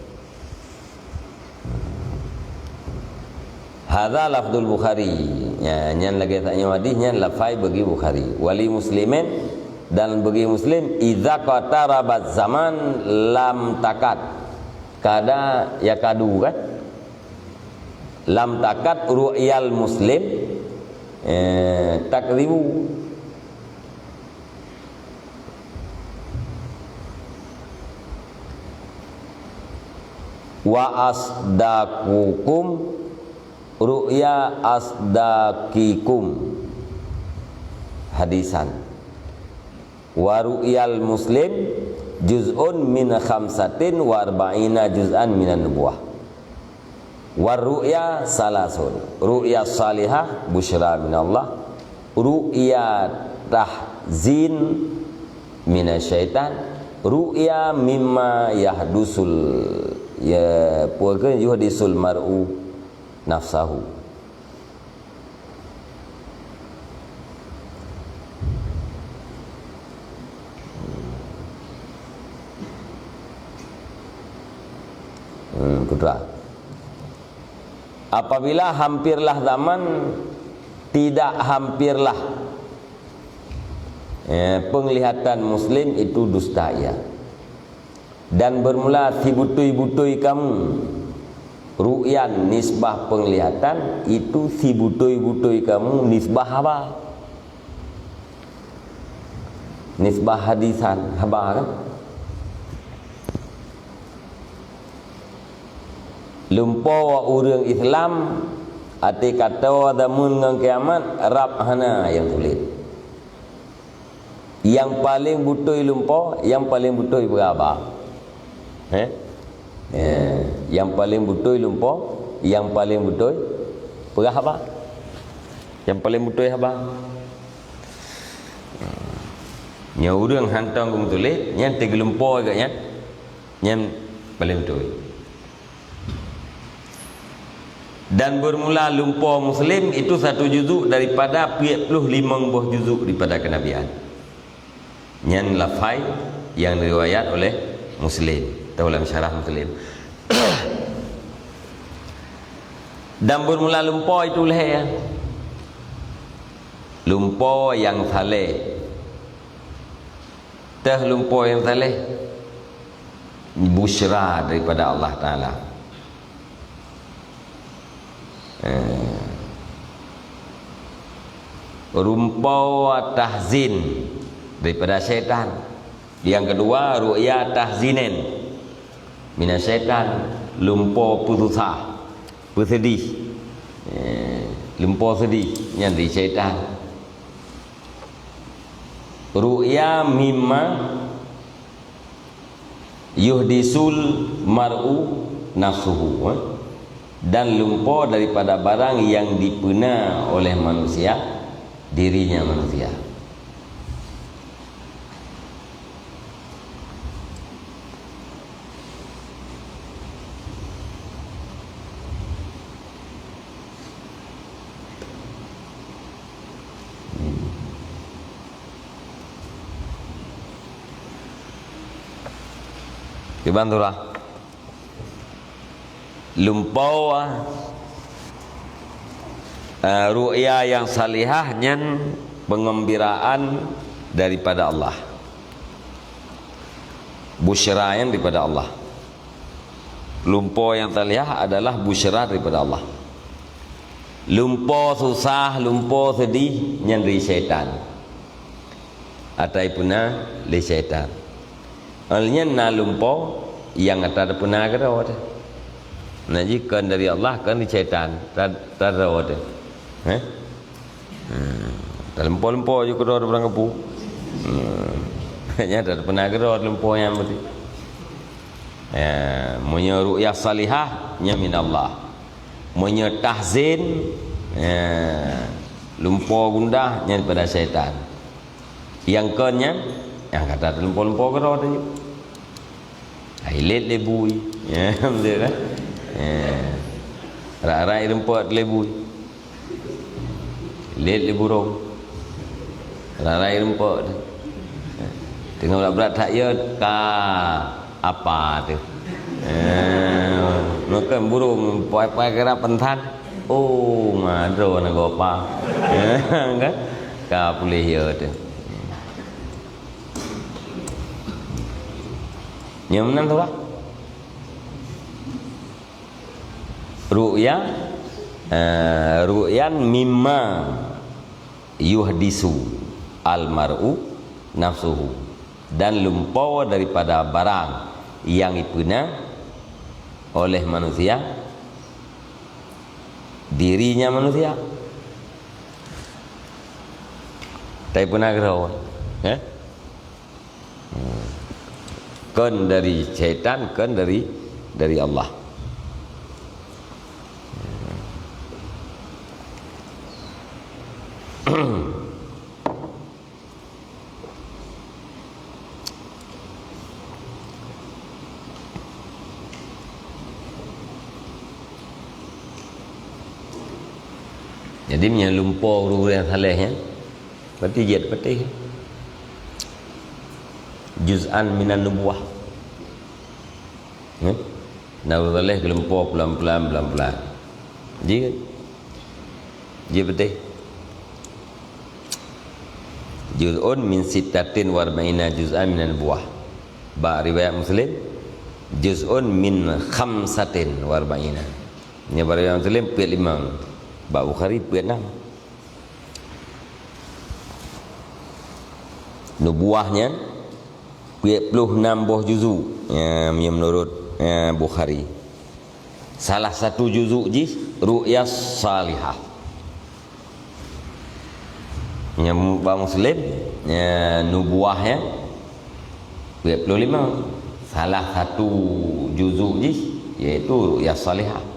Hadza lafdzul Bukhari. Ya, nyan lagée tanyoe hadis nyan lafai bagi Bukhari. Wali Muslimin dan bagi Muslim, idza qatarabaz zaman lam takad. Kada yakadu kan? Lam takad ru'yal muslim, eh, takdzibu. Wa asdaqukum ru'ya asdaqikum hadisan. Wa ru'yal muslim juz'un min khamsatin wa arba'ina juz'an minan nubuwah. War ru'ya salasun. Ru'ya salihah, busyra minallah. Ru'ya tahzin minasyaitan. Ru'ya mimma yahdusul, ya, peue keuh, yuhdisul mar'u nafsahu. Hmm, putra. Apabila hampirlah zaman, tidak hampirlah, eh, penglihatan muslim itu dusta ia. Dan bermula sibutui-butui kamu, ru'yan nisbah penglihatan, itu sibutui-butui kamu nisbah haba. Nisbah hadisan, haba kan? Lumpoe ureuëng Islam, até katoe zaman ngon kiamat, rab hana nyang sulet. Nyang paleng beutôi lumpoe, nyang paleng beutôi peuraba. Heh? Eh, nyang paleng beutôi lumpoe, nyang paleng beutôi peuraba. Nyang paleng beutôi haba. Nyoe ureuëng hantom geumeutuléh, nyan teugeulumpoe geuh nyan. Nyan paleng beutôi. Dan bermula lumpoe Muslim itu satu juzuk daripada peuet ploh limong boh juzuk daripada kenabian. Nyan lafai yang riwayat oleh Muslim, atau lam syarah Muslim. Dan bermula lumpoe itu lhée, ya. Lumpoe yang saleh. Teuh lumpoe nyang saleh, busyra daripada Allah Taala. Eh. Lumpoe tahzin daripada syaitan. Yang kedua, ru'ya tahzinin minasyaitan, lumpoe peususah, peuseudih. Eh, lumpoe seudih, nyan dari syaitan. Ru'ya mimma yuhdisul mar'u nafsuhu, eh? Dan lumpoe daripada barang yang dipeuna oleh manusia dirinya manusia. Kiban tu lah. Lumpoe, eh, ru'ya yang salihah nyan pengembiraan daripada Allah. Busyra nyan daripada Allah. Lumpoe yang salihah adalah busyra daripada Allah. Lumpoe susah, lumpoe seudih, nyan dari syaitan. Ata ipeuna lé syaitan. Awalnya na lumpoe nyang ata tapeuna keudroe teuh. Na jih kon dari Allah, kon dari syaitan, ta-, ta droe teuh. Heh? Hmm. Talumpoe-lumpoe ju keudroe barang kapu. Hmm. Nyan ata tapeuna keudroe lumpoe nyan berarti. Ya, meunyoe ru'yah salihah, nyan minallah. Meunyoe tahzin, ya, lumpoe gundah, nyan daripada syaitan. Nyang kon nyan, nyang ka ata lumpoe-lumpoe keudroe teuh. Hai lét lé bui. Ya, beutôi kan? Ya. Rak-rak i rumpok lé bui. Lét lé burông. Rak-rak i rumpok teuh. Teungoh brat-brat that yot, ka apa teuh. Ya, meukeun burông pai-pai geura peuthan. Oh, ma droe na gopa. Ya, kan? Ka puléh yot teuh. Nyan meunan tu lah. Ru'ya, eh, ru'yan mimma yuhdisu al-mar'u nafsuhu. Dan lumpoe daripada barang nyang ipeuna oleh manusia dirinya manusia. Tapi peuna keudroe, eh? Hmm. Kon dari syaitan, kon dari, dari Allah. Jadi meunyoe lumpo ureuëng-ureuëng saleh nyan, berarti jeuet patéh. Juz'an minan nubuwah. Ya? Nah, ureuëng saleh geulumpo pelan-pelan, pelan-pelan. Jeuet. Jeuet patéh. Juz'un min sittatin wa arba'ina juz'an minan nubuwah. Bak riwayat Muslim, juz'un min khamsatin wa arba'ina. Nyoe bak riwayat Muslim peuet limong. Bak Bukhari peuet nam. Nubuwah nyan peuet ploh nam boh juzu. Ya, meunurot, ya, Bukhari. Salah satu juzu jih ru'ya salihah. Nyang bak Muslim, ya, nubuwah nyan peuet ploh limong. Salah satu juzu jih yaitu ru'ya salihah.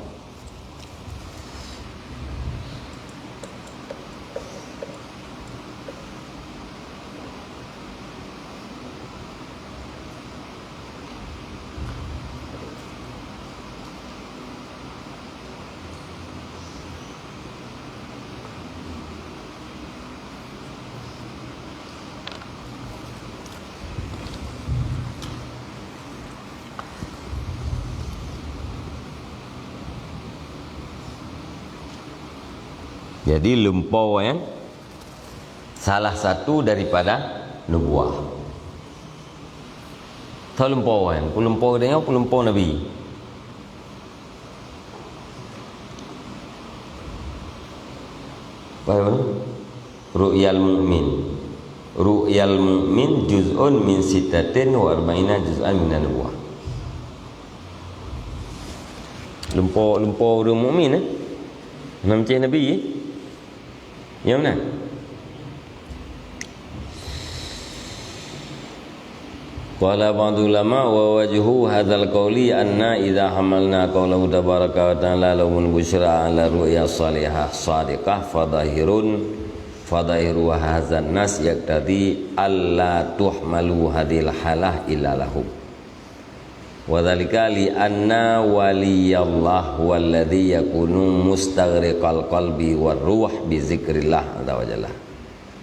Jadi, lumpo nyan salah satu daripada nubuwah. Tho lumpo nyan, peue lumpo geutanyoe, peue lumpo Nabi. Paham? Ru'yal mu'min. Ru'yal mu'min juz'un min sittatin wa arba'ina juz'an minan nubuwah. Lumpo, lumpo ureuëng mukmin, eh? Nam ceh Nabi, eh? Nyang meunan. Qala ba'du ulama, wa wajhu hadzal qauli anna idza hamalna qaulahu tabaraka wa ta'ala lahumul busyra ala ru'ya salihah shadiqah fadhahirun, fadhahiru hadzan nas yaqtadi alla tuhmalu hadzihil halah illa lahum. Wa dzalika li anna waliyallah huwallazi yakunu mustaghriqal qalbi war ruh bi dzikrillah azza wa jalla.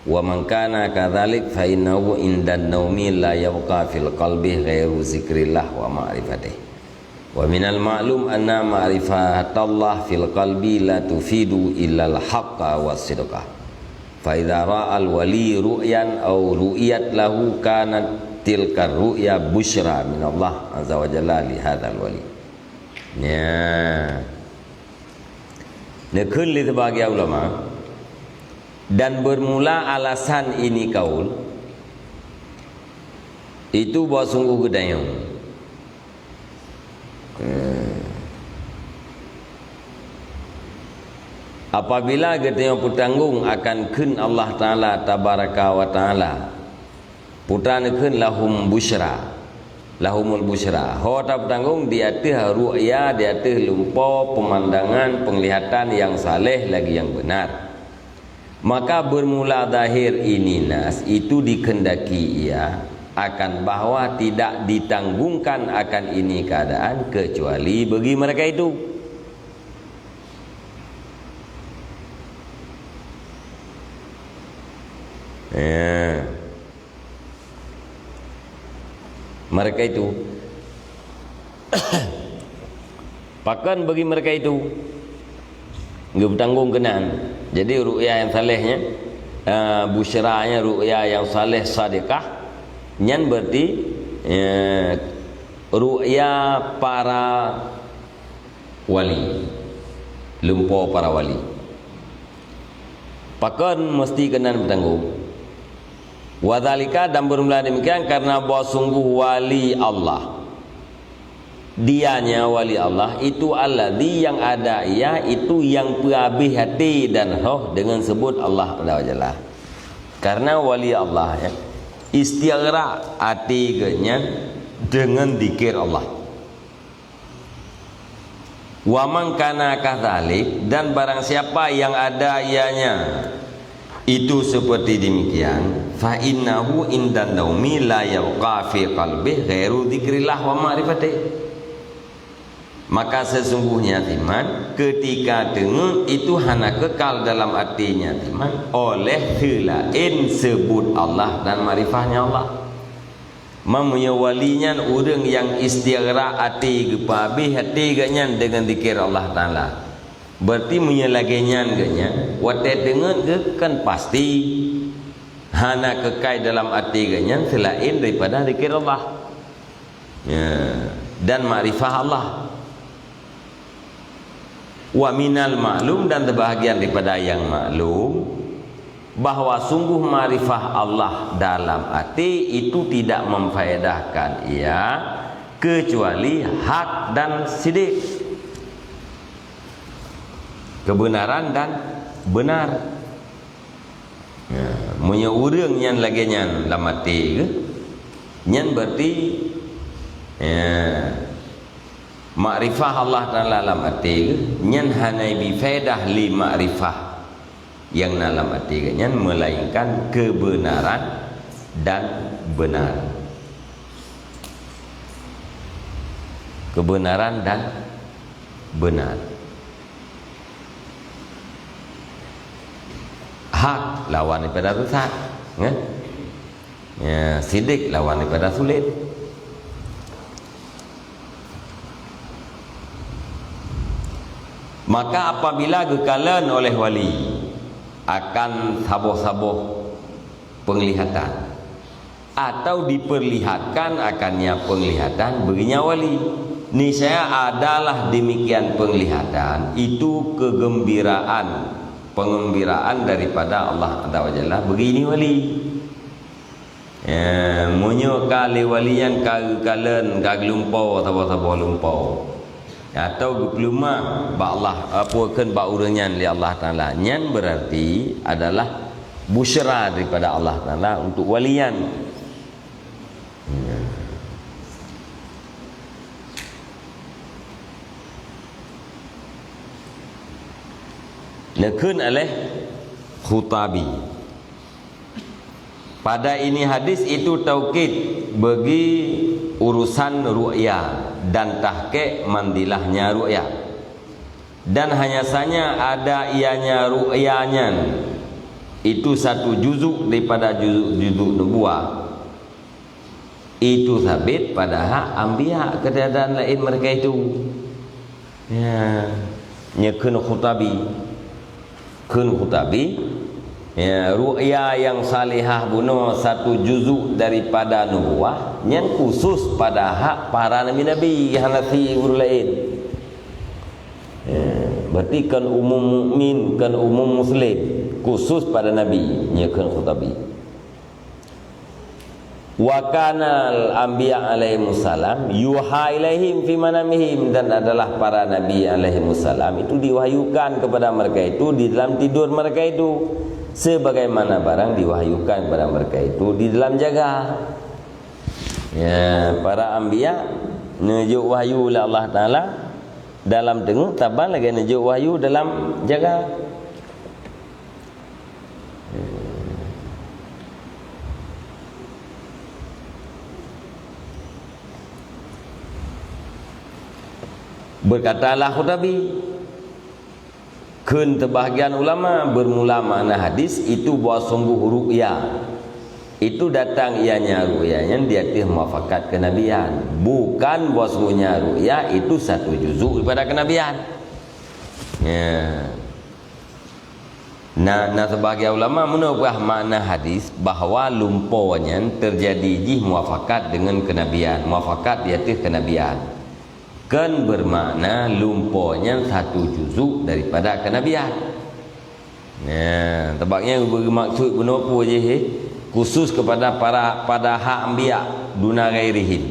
Wa man kana kadzalik fa innahu indan naumi la yabqa fil qalbi ghairu dzikrillah wa ma'rifatih. Wa minal ma'lum anna ma'rifatallah fil qalbi la tufidu illal haqqa was sidqa. Fa idza ra'al wali ru'yan aw ru'iyat lahu kanat tilka ru'ya busyra minallah azza wa jalla li hadzal wali. Nya. Neukheun lé sibagian ulama, dan bermula alasan ini kaul, itu bahwa sungguh geutanyoe. Hmm. Apabila geutanyoe peutanggong akan kheun Allah Taala tabaraka wa taala, putra neukheun lahum busyra, lahumul busyra. Ho tapeutanggong di ateueh ru'ya, di ateueh lumpo, peumandangan, peunglihatan nyang saleh lagi nyang beunar. Maka bermula zahir ini nas itu dikehendaki ia akan bahwa tidak ditanggungkan akan ini keadaan kecuali bagi mereka itu. Ya. Mereka itu. Pakon bagi mereka itu? Geupeutanggong keunan. Jadi ru'ya nyang saleh nyan, eh, busyra nyan ru'ya nyang saleh sadiqah, nyan berarti, eh, ru'ya para wali, lumpo para wali. Pakon meusti keunan peutanggong? Wa dzalika, dan bermula demikian karena bahwa sungguh wali Allah, dianya wali Allah itu alladzi yang ada ia itu yang peuhabéh até dan roh dengan sebut Allah Azza wa Jalla. Karena wali Allah, ya, istighraq até geuhnyan dengan zikir Allah. Wa man kana kadzalik, dan barang siapa yang ada ianya itu seperti demikian, fa innahu indan naumi la yabqa fi qalbih ghairu dzikrillah wa ma'rifatih. Maka sesungguhnya timan, ketika teungeut itu hana kekal dalam até nyan timan, oleh seulaén seubut Allah dan makrifahnya Allah. Meunyoe wali nyan ureuëng nyang istighraq até, geupeuhabéh até geuh nyan deungon zikir Allah Taala. Berarti meunyoe lagée nyan geuh nyan, watée teungeut geuh kan pasti hana keukai dalam até geuh nyan seulaén daripada zikir Allah. Ya, dan makrifah Allah. Wa minal maklum, dan sebahagian daripada yang maklum, bahwa sungguh makrifah Allah dalam até itu tidak memfaedahkan ia kecuali hak dan sidik, kebenaran dan benar. Ya, meunyoe ureuëng nyan lagée nyan lam até geuh, nyan berarti, ya, makrifah Allah Taala lam até geuh, nyan hana jibi faedah lé makrifah nyang na lam até geuh nyan, melainkan kebenaran dan benar. Kebenaran dan benar. Hak lawan daripada sesat, kan? Ya, sidik lawan daripada sulet. Maka apabila geukalon oleh wali akan saboh-saboh penglihatan, atau diperlihatkan akannya penglihatan bagi nyan wali, niscaya adalah demikian penglihatan itu kegembiraan, pengembiraan daripada Allah Azza wa Jalla bagi ini wali. Ya, meunyoe ka lé wali nyan ka geukalon, ka geulumpoe saboh-saboh lumpoe, atau geupeuleumah bak Allah, apa kheun bak ureuëng nyan lé Allah Taala, nyan berarti adalah busyra daripada Allah Taala untuk wali nyan. Neukheun oleh Khutabi. Pada ini hadis itu taukid bagi urusan ru'ya dan tahqiq mandilahnya ru'ya. Dan hanya saja ada ianya ru'ya nyan, itu satu juzuk daripada juzuk-juzuk nubuah. Itu sabit pada hak anbiya, keadaan laén mereka itu. Ya, nyoe kheun Khutabi. Kheun Khutabi, ya, ru'ya nyang salihah bunoe satu juzuk daripada nubuah, nyan khusus pada hak para nabi-nabi, hana si guru laén. Ya, berarti kon umum mukmin, kon umum muslim, khusus pada nabi, nyoe kheun Khutabi. Wa kanal anbiya alaihimussalam yuha ilaihim fi manamihim, dan adalah para nabi alaihimussalam itu diwahyukan kepada mereka itu di dalam tidur mereka itu, sebagaimana barang diwahyukan kepada mereka itu di dalam jaga. Ya, para anbiya neujok wahyu oleh Allah Taala dalam teungoh, saban lagée neujok wahyu dalam jaga. Berkatalah Khutabi, kheun teubahagian ulama, bermula makna hadis itu bahwa sungguh ru'ya itu datang ianya ru'ya nyan di ateueh muafakat kenabian, bukan bahwa sungguhnya ru'ya itu satu juzuk daripada kenabian. Ya. Na, na sebahagian ulama meuneubah makna hadis bahwa lumpoe nyan teujadi jih muafakat deungon kenabian, muafakat di ateueh kenabian. Kon bermakna lumpoe nyan satu juzuk daripada kenabian. Nah, sabab nyan beumaksud bunoe peue jih, eh? Khusus kepada para, pada hak anbiya duna ghairihim.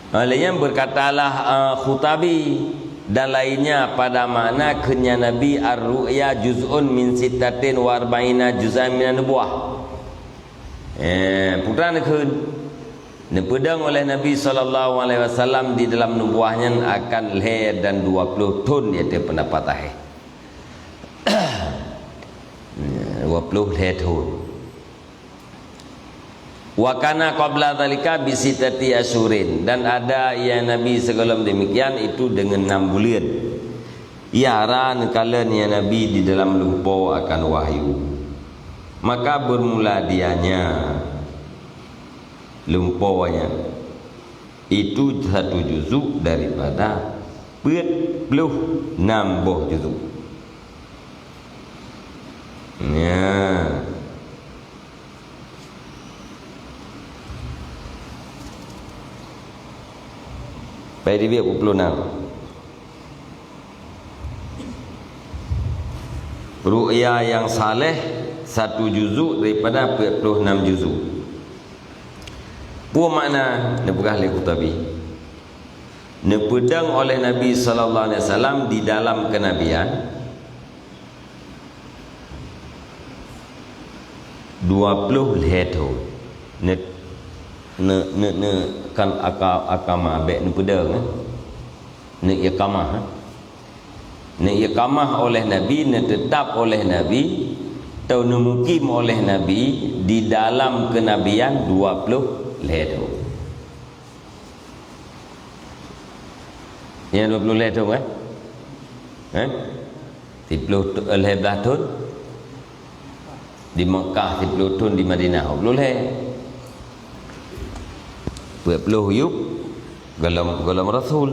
Oleh nyan berkatalah, eh, Khutabi dan lainnya pada makna kheun nyan Nabi, "Ar-ru'ya juz'un min sittatin wa arba'ina juz'an minan nubuwah." Eh, peue treuk neukheun? Neupeudong oleh Nabi sallallahu alaihi wasallam di dalam nubuwah nyan akan lhèe dan dua ploh thon, di ateueh peundapat akhé. Dua ploh lhèe thon. Wa kana qabla dzalika bi sittati asyhurin, dan ada ya Nabi sebelum demikian itu dengan enam bulan. Yara neukalon ya Nabi di dalam lumpoe akan wahyu. Maka bermula dianya lumpoe nyan. Itu satu juzuk daripada peuet ploh nam boh juzuk. Nya. Pai dibiet peuet ploh nam. Ru'ya yang saleh satu juzuk daripada peuet ploh nam juzuk. Peue makna neupeugah lé Qurtubi? Neupeudong oleh Nabi sallallahu alaihi wasallam di dalam kenabian dua ploh lhèe thon. Ne, ne, ne, ne, kan aka-, akama bèk neupeudong, eh? Neuiqamah, eh? Neuiqamah oleh Nabi, neuteutap oleh Nabi, atau neumukim oleh Nabi di dalam kenabian dua ploh lhèe thon. Nyang dua ploh lhèe thon, eh? Eh? Siploh tu, eh, lhèe blah thon di Mekah, siploh thon di Madinah, dua ploh lhèe. Peuet ploh yup gohlom, gohlom Rasul.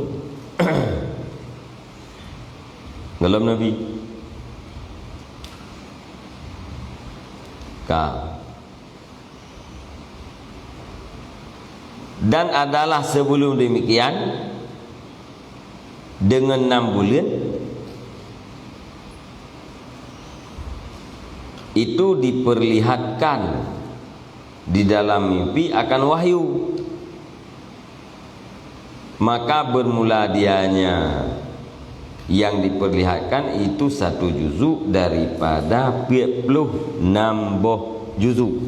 Gohlom Nabi. Ka. Dan adalah sebelum demikian, dengan enam bulan, itu diperlihatkan di dalam mimpi akan wahyu. Maka bermula dianya yang diperlihatkan itu satu juzuk daripada peuet ploh nam boh juzuk.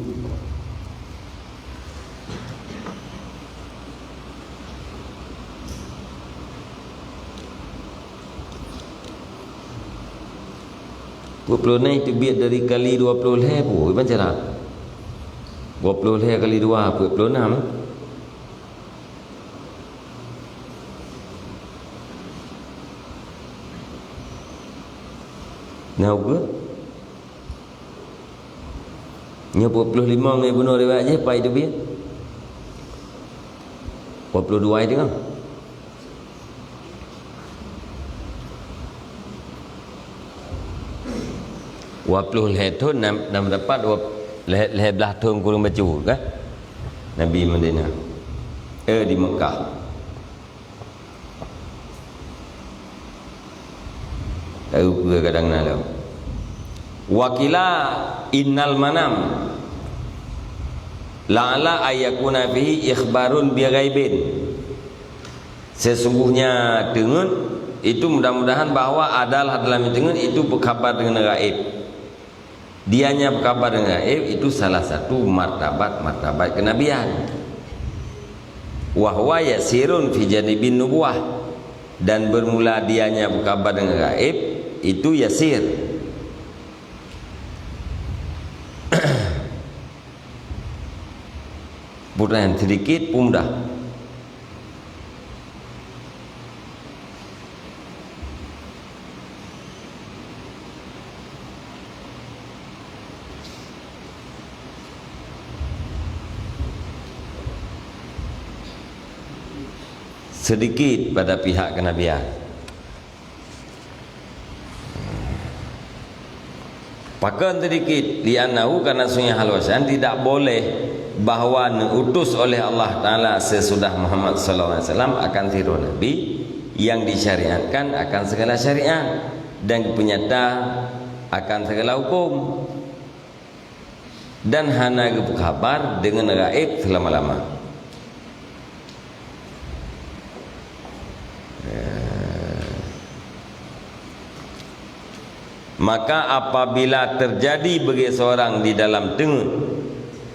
Peuet ploh nam teubiet dari kali dua ploh lhèe pun, iban cara. Dua ploh lhèe kali dua, peuet ploh nam. Nah, uga. Nyoe peuet ploh limong nyang bunoe riwayat jih, pai teubiet? Dua ploh dua teungoh. Dua ploh lhèe thon, nam, nam dapat dua, lhèe, lhèe blah thon kureueng bacut, kan? Nabi Madinah. Eh, di Mekah. Tahu peue kadang na lom. Wa qila innal manam la'alla ayyakuna fihi ikhbarun bi ghaibin. Sesungguhnya teungeut itu, mudah-mudahan, bahwa adalah dalam teungeut itu berkhabar dengan gaib. Dianya berkhabar dengan gaib itu salah satu martabat-martabat kenabian. Wa huwa yasirun fi janibin nubuwah. Dan bermula dianya berkhabar dengan gaib itu yasir. Bukan sedikit pun mudah. Sedikit pada pihak kenabian. Pakon sedikit, li'annahu, karena sungguhnya hal wahyu tidak boleh bahwa neutus oleh Allah Taala sesudah Muhammad sallallahu alaihi wasallam akan sidroe nabi yang disyariatkan akan segala syariat dan geupenyata akan segala hukum. Dan hana geupeukabar deungon gaéb seulama-lama. Maka apabila terjadi bagi seorang di dalam teungeut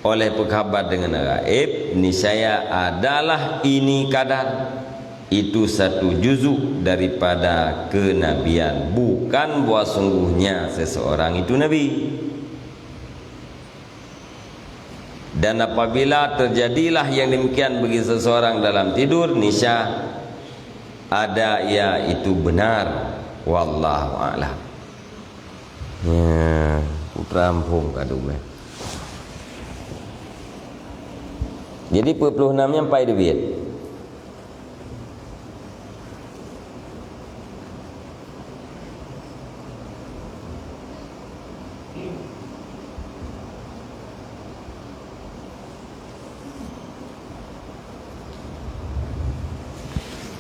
oleh peukabar deungon gaéb, niscaya adalah ini kadar, itu satu juzuk daripada kenabian, bukan bahwa sungguhnya seseorang itu nabi. Dan apabila terjadilah yang demikian bagi seseorang dalam tidur, niscaya ada ia itu benar. Wallahu a'lam. Ya, putra ampung kadu meh. Jadi, peuet ploh nam nyan pai teubiet?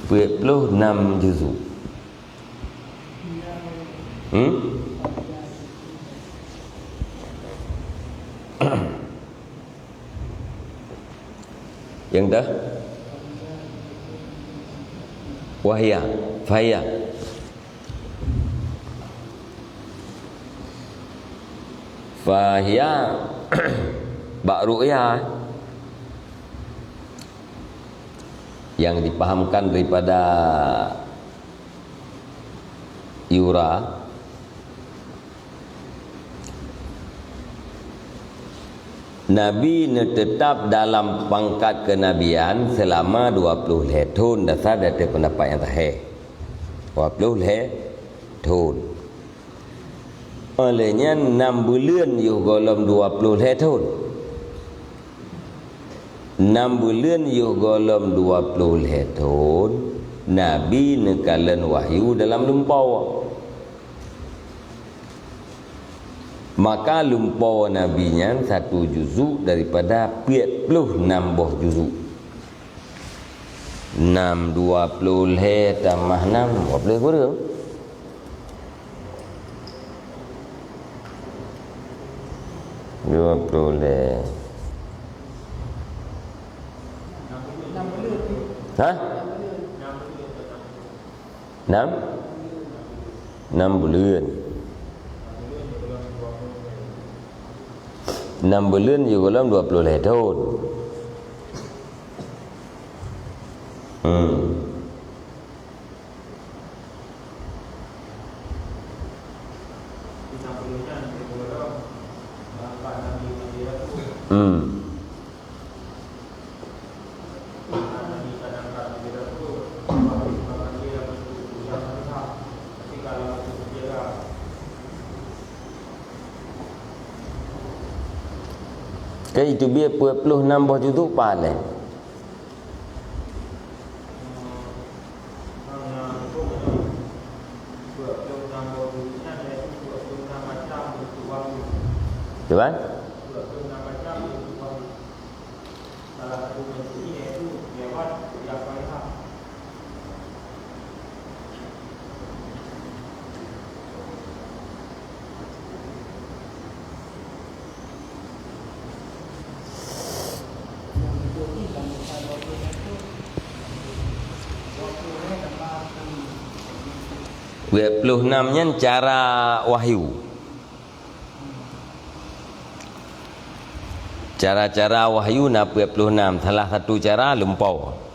Peuet ploh nam juzu. Hmm? Nyang dah? Wahya, fahya. Fahya bak ru'ya yang dipahamkan daripada yura. Nabi neuteutap dalam pangkat keunabian seulama dua ploh lhée thon, dasar ateueh peundapat nyang sahih. Dua ploh lhée thon. Óh lheueh nyan, nam buleuen yoh gohlom dua ploh lhée thon. Nam buleuen yoh gohlom dua ploh lhée thon, Nabi neukalon wahyu dalam lumpoe. Maka lumpoe Nabi nyan satu juzuk daripada peuet ploh nam boh juzuk. Nam dua ploh lhée tamah nam, dua ploh kureueng. Dua ploh lhée. Hah? Nam? Nam buleuen. Nam buleuen yoh gohlom dua ploh lhée thon. Hmm. Hmm. Kan itu biet peuet ploh nam boh juzuk paléng. Tuan? Peuet ploh nam nyan cara wahyu. Cara-cara wahyu na peuet ploh nam, salah satu cara lumpoe.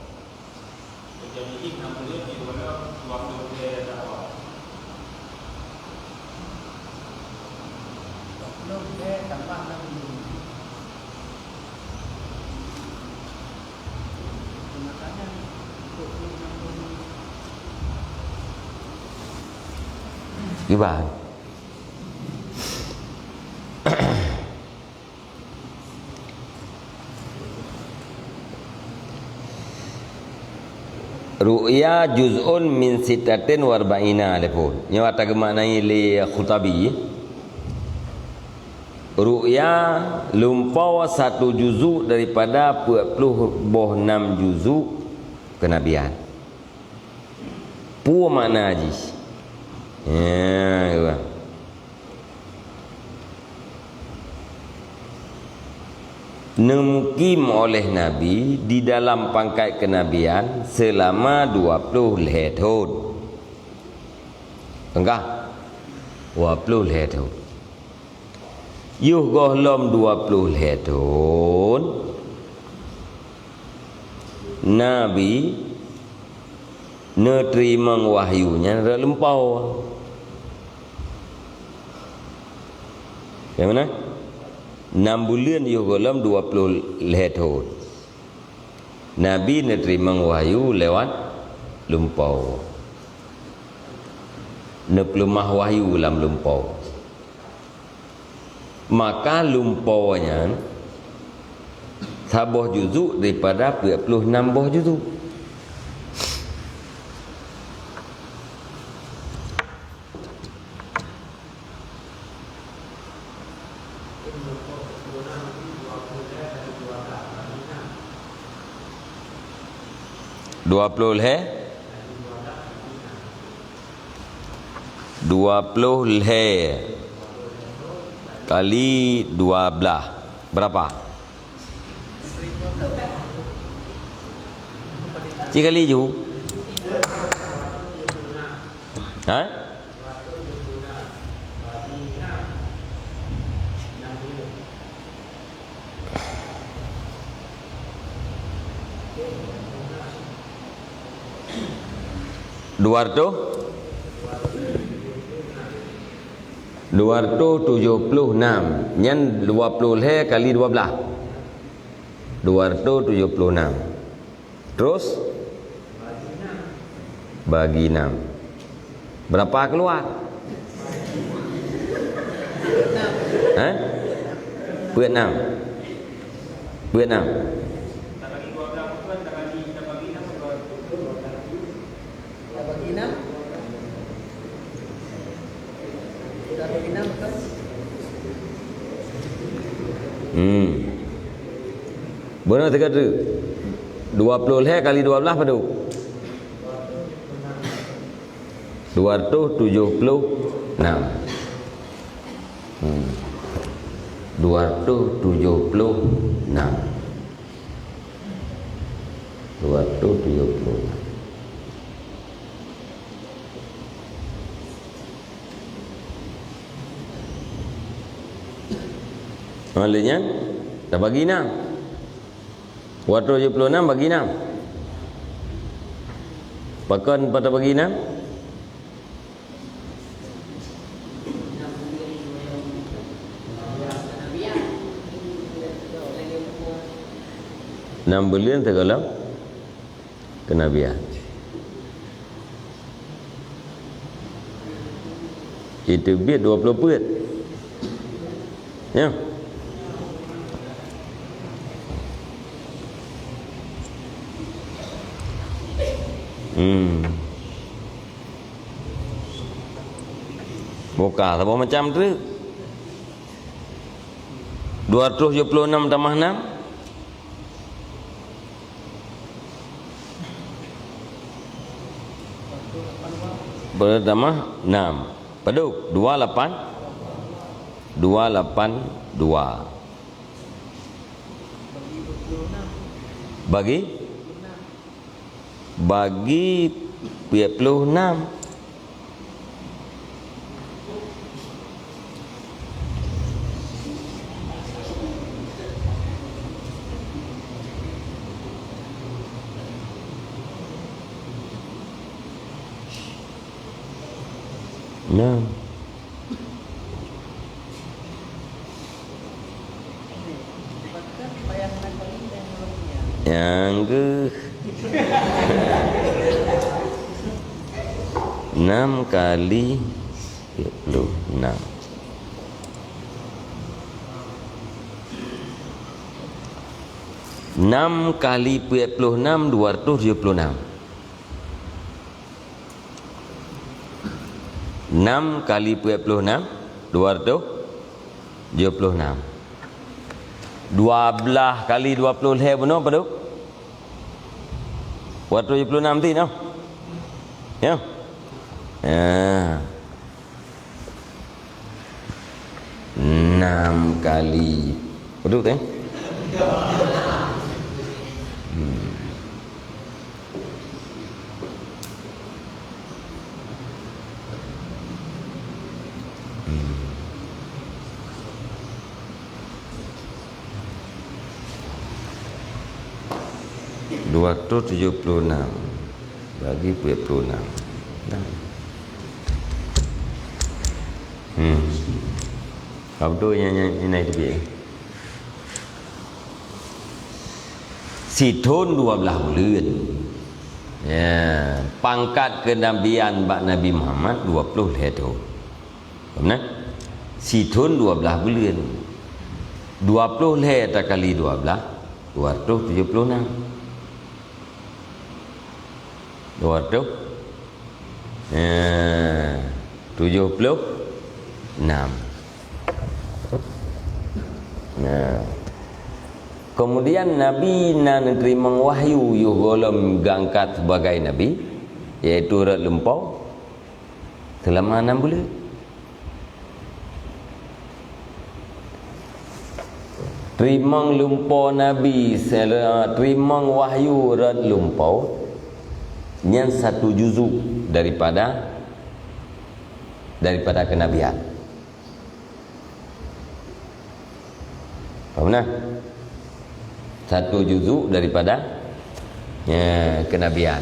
Kiban. Ru'ya juz'un min sittatin wa arba'ina lé phon. Nyoe ata geumaknai lé Qurtubi. Ru'ya lumpoe satu juzuk daripada peuet ploh boh nam juzuk keunabian. Peue makna jih? Ya, neumukim oleh Nabi di dalam pangkat keunabian seulama dua ploh lhée thon. Peugah, dua ploh lhée thon. Yoh gohlom dua ploh lhée thon, Nabi neuteurimong wahyu nyan rot lumpoe. Nyang mana? Nam buleuen yoh gohlom dua ploh lhée thon. Nabi neuteurimong wahyu lewat lumpoe. Neupeuleumah wahyu lam lumpoe. Maka lumpoe nyan saboh juzuk daripada peuet ploh nam boh juzuk. Dua ploh lhée, dua ploh lhée kali dua blah, berapa? Cikali ju. Ha? Dua ratus? Dua ratus tujoh ploh nam. Nyan dua ploh lhée kali dua blah. Dua ratus tujoh ploh nam. Terus? Bagi nam. Berapa keluar? Hah? Peuet nam. Peuet nam. Hmm. Beuna teuka tu. Dua ploh lhée kali dua blah padum? Dua ratus tujoh ploh nam. Hmm. Dua ratus tujoh ploh nam. Dua ratus tujoh ploh nam. Maksudnya, tabagi nam. Dua ratus tujoh ploh nam bagi nam. Pakon pat tabagi nam? Nam buleuen sigohlom keunabian. Jiteubiet dua ploh peuet. Ya. Hmm. Buka saboh macam tu. Dua ratus tujoh ploh nam tamah nam. Bertambah enam. Padum? Dua lapan, dua lapan dua. Bagi? Bagi peuet ploh nam. Nam. Nyang geuh. Enam kali peuet ploh nam. Enam kali peuet ploh nam, dua ratus tujoh ploh nam. Enam kali peuet ploh nam, dua ratus tujoh ploh nam. Dua blah kali dua ploh lhée bunoe padum? Dua ratus tujoh ploh nam ti, noh? Ya? Ya. Enam kali. Betul, teh? Hmm. Hmm. Dua ratus tujoh ploh nam bagi peuet ploh nam. Nah. Hmm. Abdul nyang, nyang, nyang naik teubiet. Sithon dua blaih buleuen. Ya, pangkat keunabian bak Nabi Muhammad dua ploh lhèe thon. Paham na? Sithon dua blaih buleuen. Dua ploh lhèe takali dua blaih, dua ratus tujoh ploh nam. Dua ratus, eh, tujoh ploh nam. Nah. Kemudian Nabi na neuteurimong wahyu yoh gohlom geuangkat sebagai nabi, yaitu rot lumpoe, seulama nam buleuen. Teurimong lumpoe Nabi, sel-, teurimong wahyu rot lumpoe, nyan satu juzuk daripada, daripada kenabian. Paham na? Satu juzuk daripada, ya, kenabian.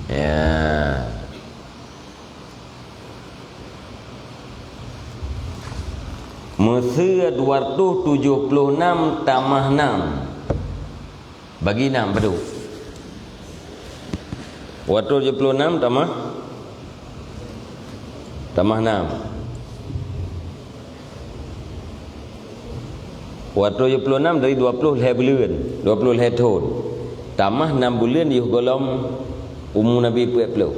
Ya. Meusé dua ratus tujoh ploh nam tamah nam. Bagi nam, padub? Dua ratus tujoh ploh nam tamah, tamah nam. Dua ratus tujoh ploh nam dari dua ploh lhèe buleuen, dua ploh lhèe thon. Tamah nam buleuen yoh gohlom umu Nabi peuet ploh.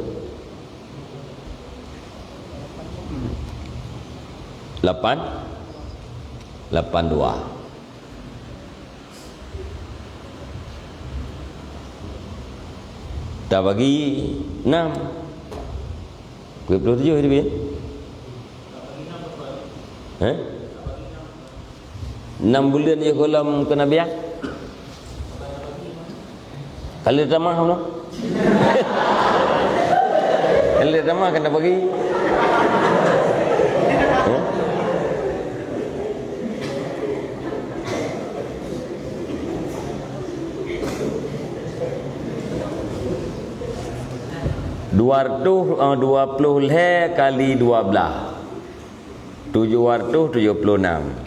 Lapan, lapan dua. Tabagi nam. Peuet ploh tujoh teubiet. Eh? Nam buleuen yoh gohlom keunabian. Ka lheueh tamah, noh? Ka lheueh tamah, ka tabagi. Eh? Dua ratus, eh, dua ploh lhèe kali dua blaih. Tujoh ratus tujoh ploh nam.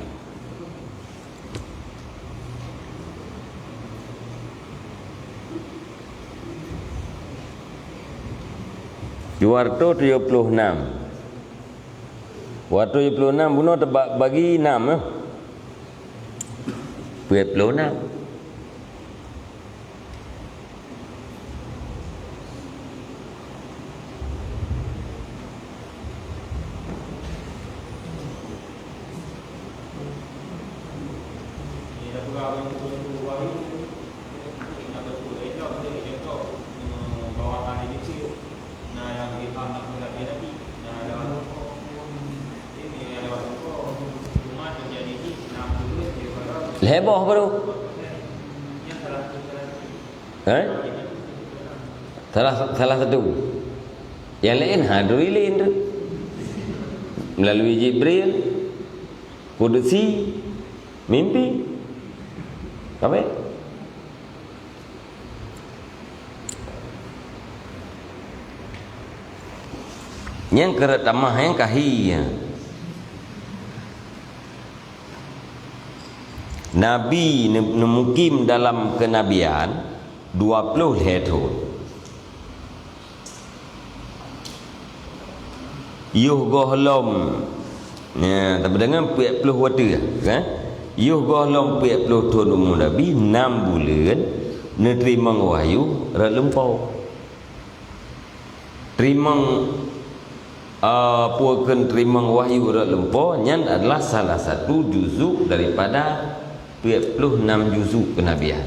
Dua ratus tujoh ploh nam. Dua ratus tujoh ploh nam bunoe teuba-, bagi nam, eh. Peuet ploh nam. Lhèe boh baru. Eh? Salah, salah satu. Nyang laén ha, dari laén tu. Melalui Jibril, kudusi, mimpi. Apa? Nyang keu rot tamah nyang ka hi. Nabi ne-, neumukim dalam keunabian dua ploh lhèe thon. Yoh gohlom, ya, tapi deungon peuet ploh watèe, kan? Yoh gohlom peuet ploh thon umu Nabi, nam buleuen, neuteurimong wahyu rot lumpoe. Teurimong, ah, peue kheun teurimong wahyu rot lumpoe, nyan adalah salah satu juzuk daripada peuet ploh nam juzuk keunabian.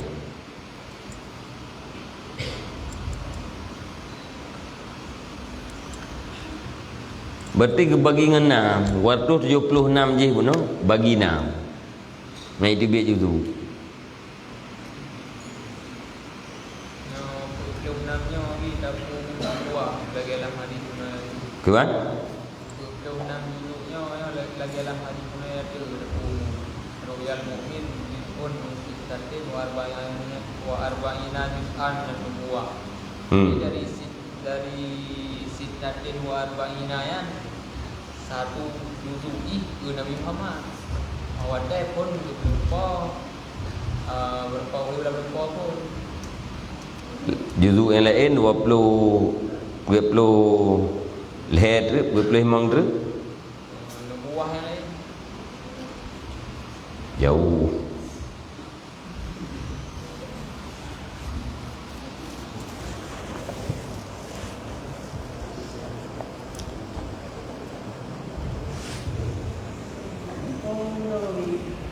Berarti geubagi ngon nam, dua ratus tujoh ploh nam jih bunoe, bagi nam. Nah, itu biet juzuk. Nyoe peuet ploh nam nyoe jih tapeue buah lagèe lam hadis bunoe. Kiban? Peuet ploh nam juzuk nyoe, nyoe la-, lagèe lam hadis bunoe teuh tapeue. Ru'yal mu'min juz'un min sittatin wa arba'ina, wa arba'ina juz'an, nyan peubuah. Hmm. Jadi dari sit-, dari sittatin wa arba'ina nyan, satu juzuk jih keu Nabi Muhammad. Watèe phon geupeurumpok, Ah, berapa boleh dalam berapa pun. Juzuk nyang laén dua ploh, dua ploh lhèe treuk, dua ploh limong treuk. Nubuah nyang laén. Jauh.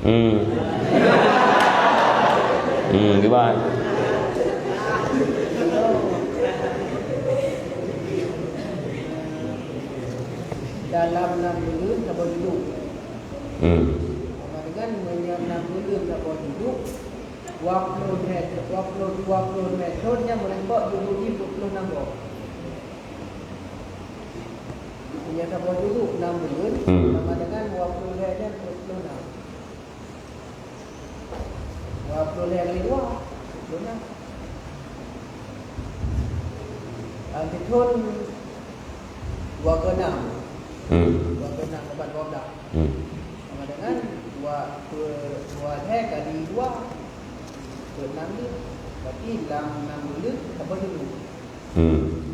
Hmm. Hmm, kiban? Dalam nam buleuen saboh juduk. Hmm. Sama dengan meunyoe nam buleuen saboh juduk, dua ploh lhèe, dua ploh, dua ploh lhèe thon nyan meureumpok juduk jih dua ploh nam boh. Meunyoe saboh juduk nam buleuen, hmm, sama dengan dua ploh lhèe nyan dua ploh nam. Dua ploh lhèe kali dua, dua ploh nam. Lam sithon dua keu nam. Hmm. Dua keu nam, dua blah. Hmm. Sama dengan dua, dua, dua lhèe kali dua, dua nam ni. Berarti lam nam buleuen saboh juduk. Hmm.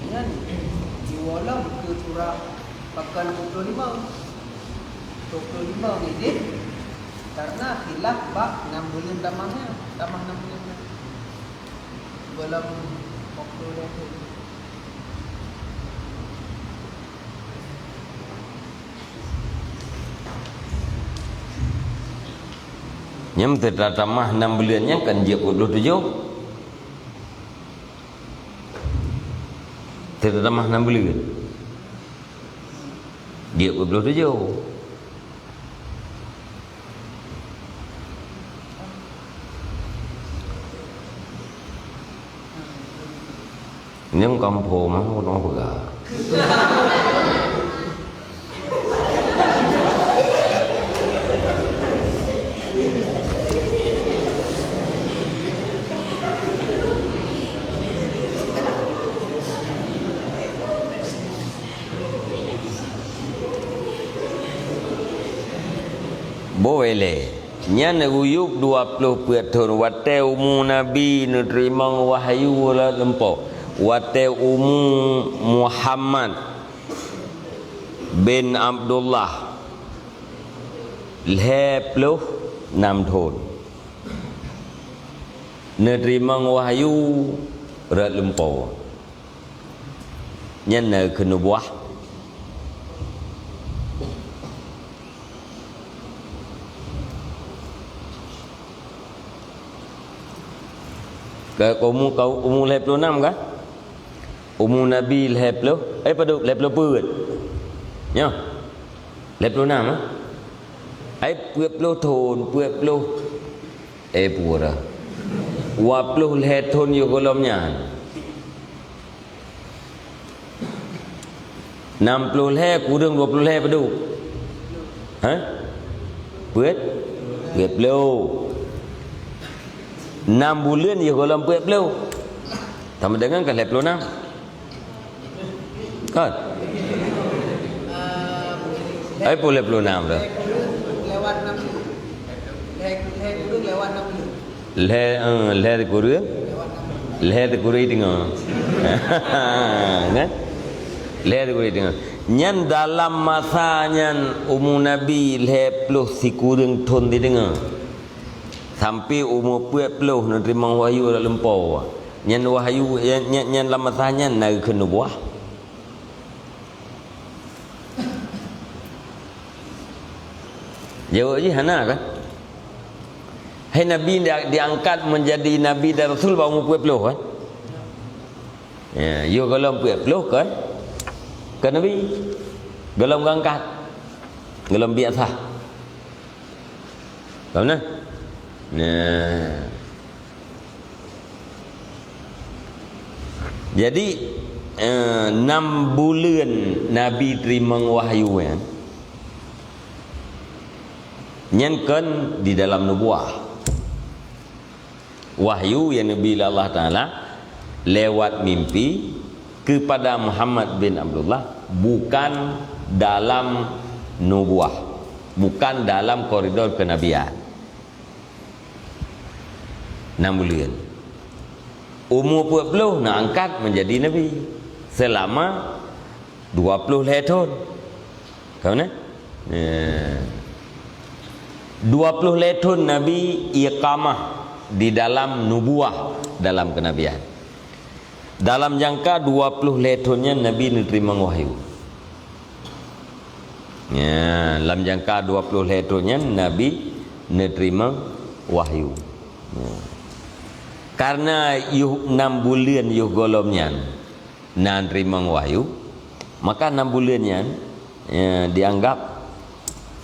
Nyan, di walong keu surah pakan dua puluh lima. Dua puluh lima izin, karena khilaf bak nam buleuen tamah nyan, tamah nam buleuen nyan. Golom dua puluh lhèe. Nyan teutamah nam buleuen nyan kan jeuet dua puluh tujoh. Teutamah nam buleuen. Jeuet dua puluh tujoh. Nyan kampung mah, ureueng peugah. Boh ilée. Nyan geuyueb dua ploh peuet thon watée umu Nabi neuteurimong wahyu rot lumpoe, watée umu Muhammad bin Abdullah lhée ploh nam thon, neuteurimong wahyu rot lumpoe. Nyan na keunubuah. Ka umu, ka umu lhée ploh nam ka? Umu Nabi lhée ploh, eh, padub, lhée ploh peuet. Nyoe. Lhée ploh nam, eh? Ai peuet ploh thon, peuet ploh, eh, pura. Dua ploh lhée thon yoh gohlom nyan. Nam ploh lhée kureueng dua ploh lhée padub? Hah? Peuet? Peuet ploh. Nam buleuen yoh gohlom peuet ploh. Sama dengan ka lhée ploh nam. Kan? Ai peuet lhée ploh nam dah. Lhée, eh, lhée sikureueng. Lhée sikureueng teungoh. Kan? Lhée sikureueng teungoh. Nyan dalam masa nyan umu Nabi lhée ploh sikureueng thon sideungoe. Sampai umu peuet ploh neuteurimong wahyu rot lumpoe. Nyan wahyu, nyan, nyan, nyan lam masa nyan na keuh nubuah. Jaweueb jih hana kan? Hai Nabi di-, diangkat menjadi Nabi dan Rasul bak umu peuet ploh kan? Ya, yoh gohlom peuet ploh kan? Kan Nabi? Gohlom geuangkat. Gohlom biasa. Paham nah? Nah. Jadi, eh, nam buleuen Nabi teurimong wahyu nyan, nyan kon di dalam nubuah. Wahyu nyang neubi lé Allah Taala lewat mimpi kepada Muhammad bin Abdullah bukan dalam nubuah, bukan dalam koridor kenabian. Nam buleuen. Umu peuet ploh na angkat menjadi nabi selama dua ploh lhée thon. Ka mana? Ya. Dua ploh lhée thon Nabi iqamah di dalam nubuah, dalam kenabian. Dalam jangka dua ploh lhée thon nyan Nabi neuteurimong wahyu. Ya, lam jangka dua ploh lhée thon nyan Nabi neuteurimong wahyu. Ya. Karena yoh nam buleuen yoh gohlom nyan na neuteurimong wahyu, maka nam buleuen nyan, ya, dianggap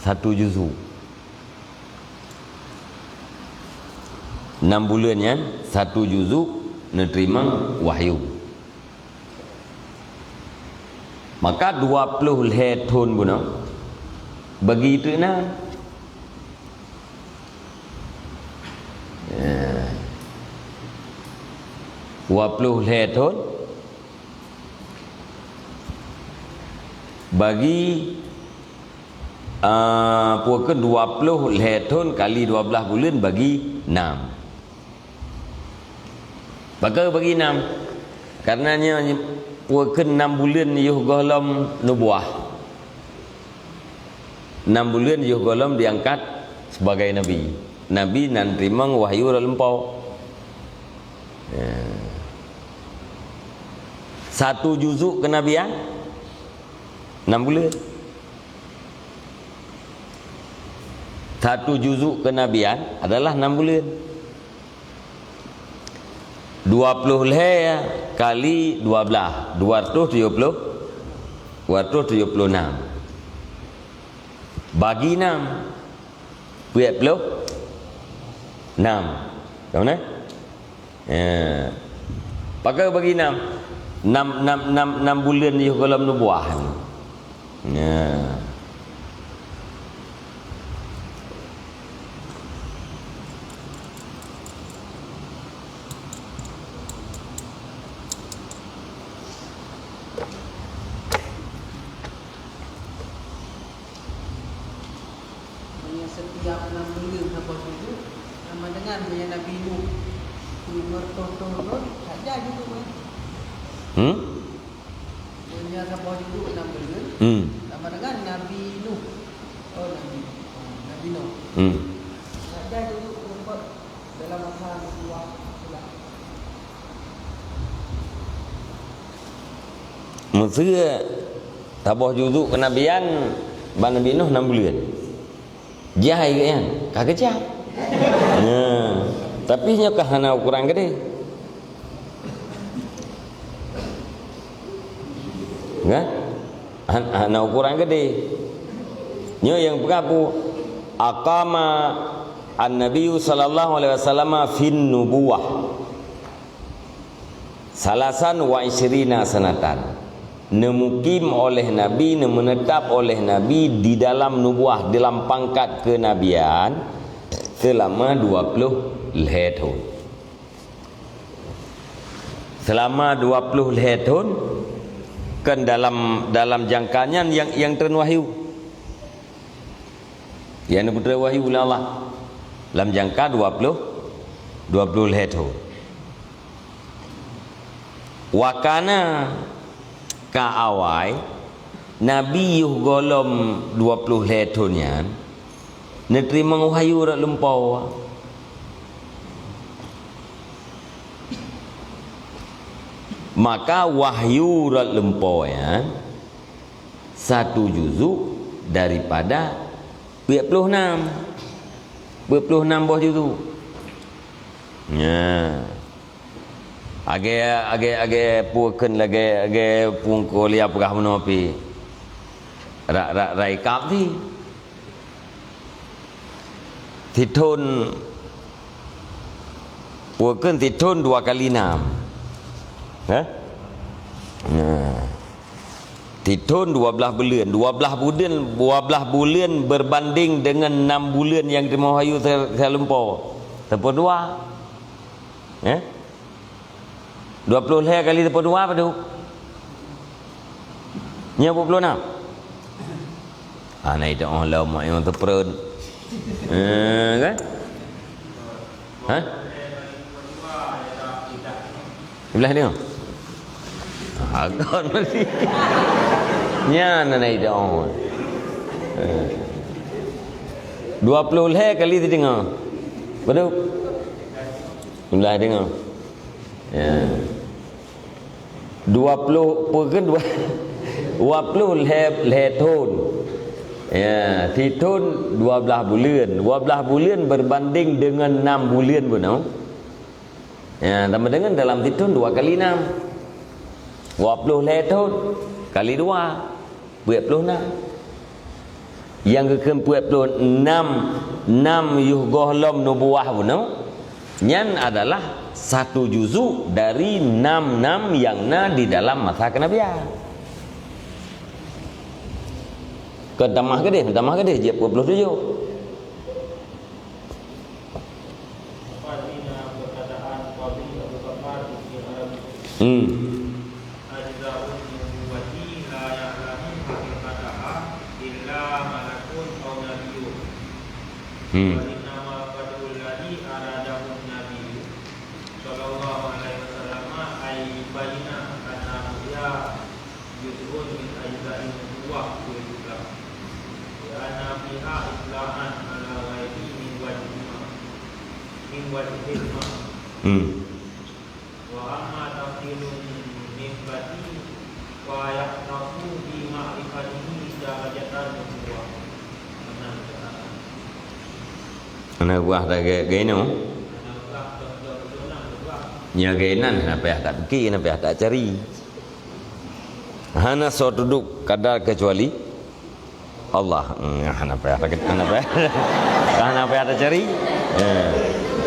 satu juzuk. Nam buleuen nyan satu juzuk neuteurimong wahyu. Maka dua ploh lhée thon bunoe bagi teuk nam. Ya. Dua ploh lhée thon bagi, ah, pukon dua ploh lhée thon kali dua blaih buleuen bagi nam. Pakon bagi nam? Karena nyoe pukon nam buleuen yoh gohlom nubuah. Nam buleuen yoh gohlom diangkat sebagai nabi. Nabi na neuteurimong wahyu rot lumpoe. Ya. Satu juzuk kenabian nam buleuen. Satu juzuk kenabian adalah nam buleuen. Dua ploh lhée kali dua blaih, dua ratus tujoh ploh, dua ratus tujoh ploh nam. Bagi nam, peuet ploh nam. Tahu nah? Ya. Pakon bagi nam? Nam, nam, nam, nam buleuen yoh gohlom nubuah. Ya. Meunyoe setiap nam buleuen saboh juzuk, sama dengan meunyoe Nabi Nuh lima ratus thon, saja juzuk, eh. Hmm? Meunyoe saboh juzuk nam buleuen, hmm, sama dengan Nabi Nuh. Oh, Nabi, Nabi Nuh. Hmm. Saja juzuk, dalam masa nubuah pula. Meuseu saboh juzuk kenabian bak Nabi Nuh nam buleuen. Jai geuh nyan, ka keujai. Nah, tapi nyoe ka hana ukuran gede. Kan? Han-, hana ukuran gede. Nyoe nyang peugah peue? Aqama an-Nabiyyu sallallahu alaihi wasallam fin nubuwah salasan wa isyrina sanatan. Neumukim oleh Nabi, neumeunetap oleh Nabi di dalam nubuwah, dalam pangkat kenabian, seulama dua ploh lhée thon. Seulama dua ploh lhée thon, kan dalam, dalam jangka nyan nyang, nyang treun wahyu. Nyang neupeutrön wahyu lé Allah lam jangka dua ploh, dua ploh lhée thon. Wa kana, ka awai, Nabi yoh gohlom dua ploh lhée thon nyan, neuteurimong wahyu rot lumpoe. Maka wahyu rot lumpoe nyan satu juzuk daripada peuet ploh nam. Peuet ploh nam boh juzuk. Nya. Agée, agée, agée peue kheun lagée, agée peue kuliah peugah meunoe pih. Rak, rak, rak ikab ti. Sithon, peue kheun sithon dua kali nam. Hah? Nah. Sithon dua blaih buleuen. Dua blaih buleuen, dua blaih buleuen berbanding dengan enam buleuen nyang teuma wahyu se-, seulumpoe. Teupeu dua. Eh? Dua ploh lhèe kali teupeu dua padum? Nyoe dua ploh nam. Hana itoh lom mak nyang teupeureuet. Eh, kan? Hah? Siblaih deungoe. Ha, kon meusti. Nyan na itoh. Eh. Dua ploh lhèe kali sideungoe. Padum? Siblaih deungoe. Ya. Dua ploh, peue kheun dua, dua ploh lhèe, lhèe thon. Ya, sithon dua blaih buleuen. Dua blaih buleuen berbanding dengan enam buleuen bunoe. Ya, sama dengan dalam sithon dua kali enam. Dua ploh lhèe thon kali dua. Peuet ploh nam. Nyang geukheun peuet ploh nam, nam yoh gohlom nubuwah bunoe, nyan adalah satu juzuk dari nam-nam nyang na di dalam masa kenabian. Kon tamah keudeh, tamah keudeh jeuet peuet ploh tujoh. Apa artinya perkataan Fadli Abu Bakar Ibni Arabi? Hmm. Ajza'un nubuwati la ya'lamu haqiqataha illa malakun aw nabiyyun. Hmm. Wa innama fadlul ladzi aradahun nabiyyu sallallahu alaihi wasallam ay bayyana annahu ya juz'un min ajza'in nubuwah fil Islam. Li anna fiha itla'an ala ghairi min wajhihima, min wajhihima. Hmm. Wa amma tafsilun nisbati fa yahtassu bi ma'rifatihi darajatan nubuwah. Mana buah dah ge-, geno? Mana buah dah, dah, dah, dah, dah. Nya genan, hana payah tak pikir, hana payah tak cari. Hana soe tudok kadar kecuali Allah. Hmm, hana payah, hana payah. Hana payah tacari. Ya.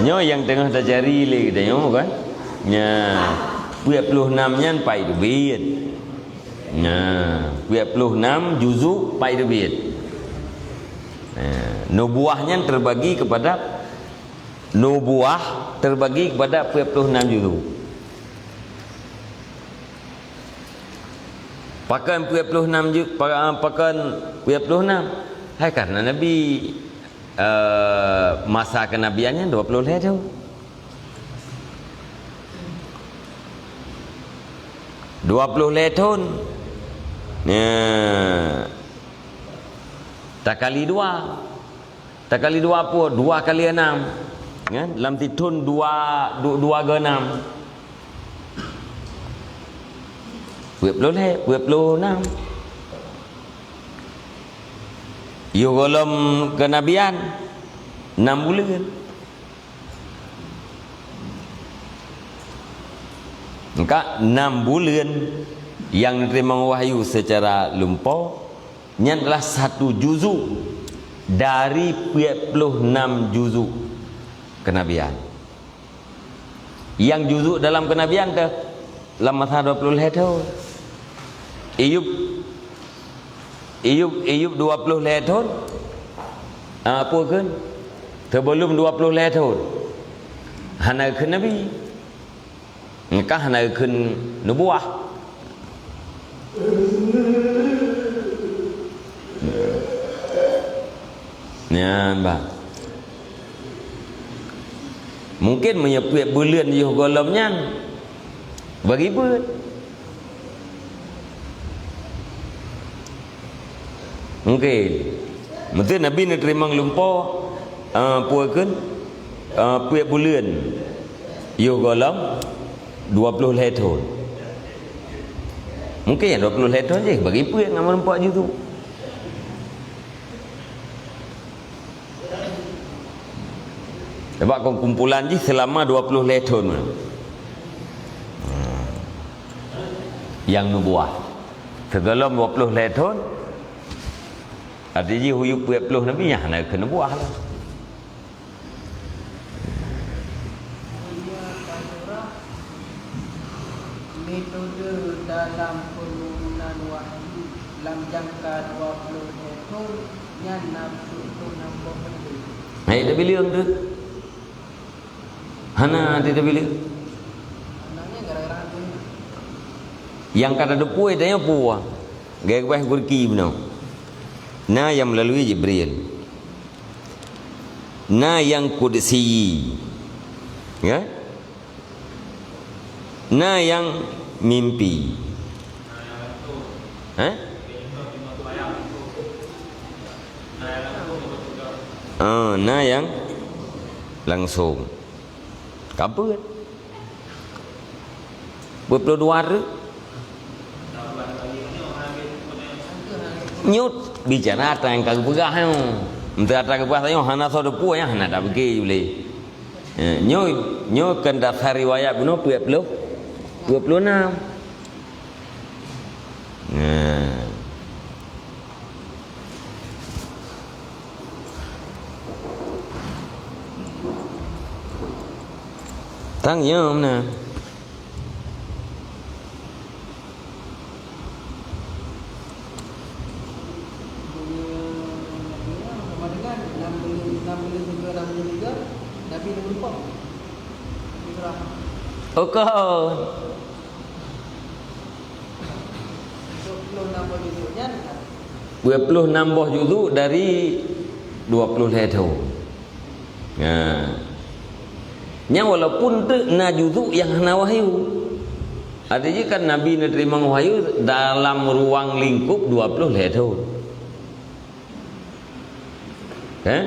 Nyoe nyang teungoh tacari lé geutanyoe kan. Nya, peuet ploh nam nyan pai teubiet. Nya, peuet ploh nam juzuk pai teubiet. Ya. Nubuwah nyan terbagi kepada, nubuwah terbagi kepada peuet ploh nam juzuk. Pakon peuet ploh nam ju-, pa-, pakon peuet ploh nam? Hai, karena Nabi, eh, masa kenabian nyan dua ploh lhèe thon. Dua ploh lhèe thon. Nya, takali dua. Takali dua ploh, dua kali enam. Kan? Lam sithon dua, du-, dua geu enam. Peuet ploh lhèe, peuet ploh nam. Yoh gohlom kenabian, nam buleuen. Maka nam buleuen nyang neuteurimong wahyu seucara lumpoe, nyan adalah satu juzuk dari peuet ploh nam juzuk kenabian. Nyang juzuk dalam kenabian teuh lam masa dua ploh lhèe thon. Iyub, Iyub, Iyub dua ploh lhèe thon. Ah, peue kheun? Teubeulom dua ploh lhèe thon. Hana kheun nabi. Maka hana kheun nubuwah. Nyan bah. Mungkin meunyoe peuet buleuen yoh gohlom nyan bagi peuet. Mungkin. Mungkin Nabi neuteurimong lumpoe, eh, peue kheun, eh, peuet buleuen. Yoh gohlom dua ploh lhèe thon. Mungkin dua ploh lhèe thon jih bagi peuet ngon meureumpok juzuk. Sebab kumpulan jih selama dua ploh lhèe thon. Hmm. Nyang nubuwah. Sigohlom dua ploh lhèe thon, arti jih huyeuk peuet ploh nabi nyan hana keuneuk nubuwah lah. Metode dalam penurunan wahyu lam jangka dua ploh lhèe thôn nyan na peuet ploh nam boh metode. Hai, tabileung tu. Hana, tabileung. Nyang ka tateupeue tanyoe peue? Geubaih gurki bunoe. Na nyang meulalui Jibril. Na nyang kudsi. Ya? Na nyang mimpi. Eh? Oh, na nyang langsong. Ka peuet. Peuet ploh dua tu. Nyoe bicara ata nyang ka geupeugah nyoe. Meunteuk ata geupeugah tanyoe hana soe teupeue, nyan hana tapiké ulèe. Eh, nyoe, nyoe kan dasar riwayat bunoe peuet ploh, peuet ploh nam. Nah. Tang nyoe meunan. Ukeue. Dua ploh nam boh juzuk dari dua ploh lhèe thôn. Nah. Nyan walaupun teuk na juzuk nyang hana wahyu. Artinya kan Nabi neuteurimong wahyu dalam ruang lingkup dua ploh lhèe thôn. Eh?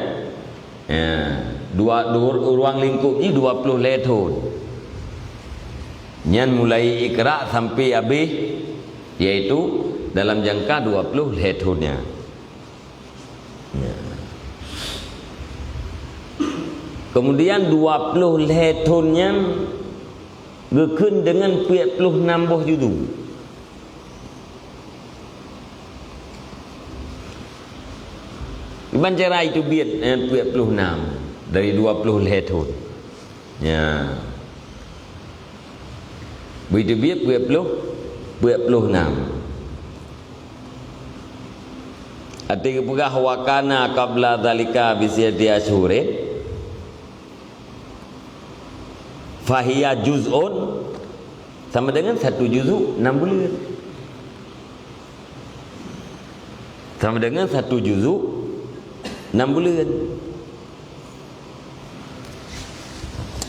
Ya, dua, dua, ruang lingkup jih dua ploh lhèe thôn. Nyan mulai Iqra sampai habéh, yaitu dalam jangka dua ploh lhèe thôn nyan. Ya. Kemudian dua ploh lhèe thôn nyan geukheun deungon peuet ploh nam boh juzuk. Kiban cara jiteubiet, eh, peuet ploh nam dari dua ploh lhèe thôn. Ya. Beujiteubiet peuet ploh, peuet ploh nam. Até geupeugah, "Wa kana qabla dzalika bi sittati asyhurin." Fahiya juz'un, sama dengan satu juzuk enam buleuen. Sama dengan satu juzuk enam buleuen.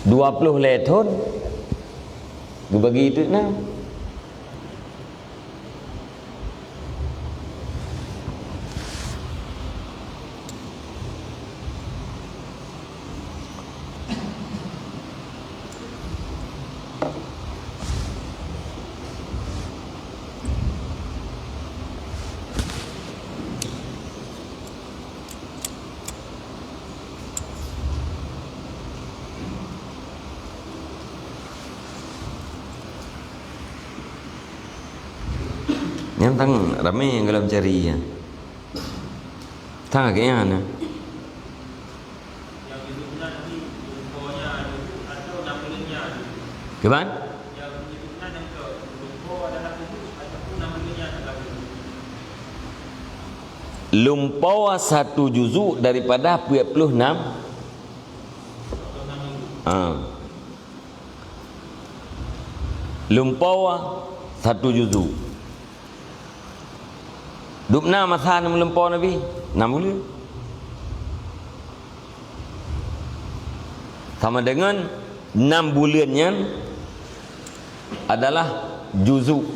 Dua ploh lhèe thôn geubagi teuk nam. Nyang tang ramé nyang gohlom cari nyan. Tang lagèe nyan na. Kiban? Lumpoe satu juzuk daripada peuet ploh nam. Ha. Lumpoe satu juzuk. Dubna masa neumeulumpoe Nabi? Nam buleuen. Sama dengan nam buleuen nyan adalah juzuk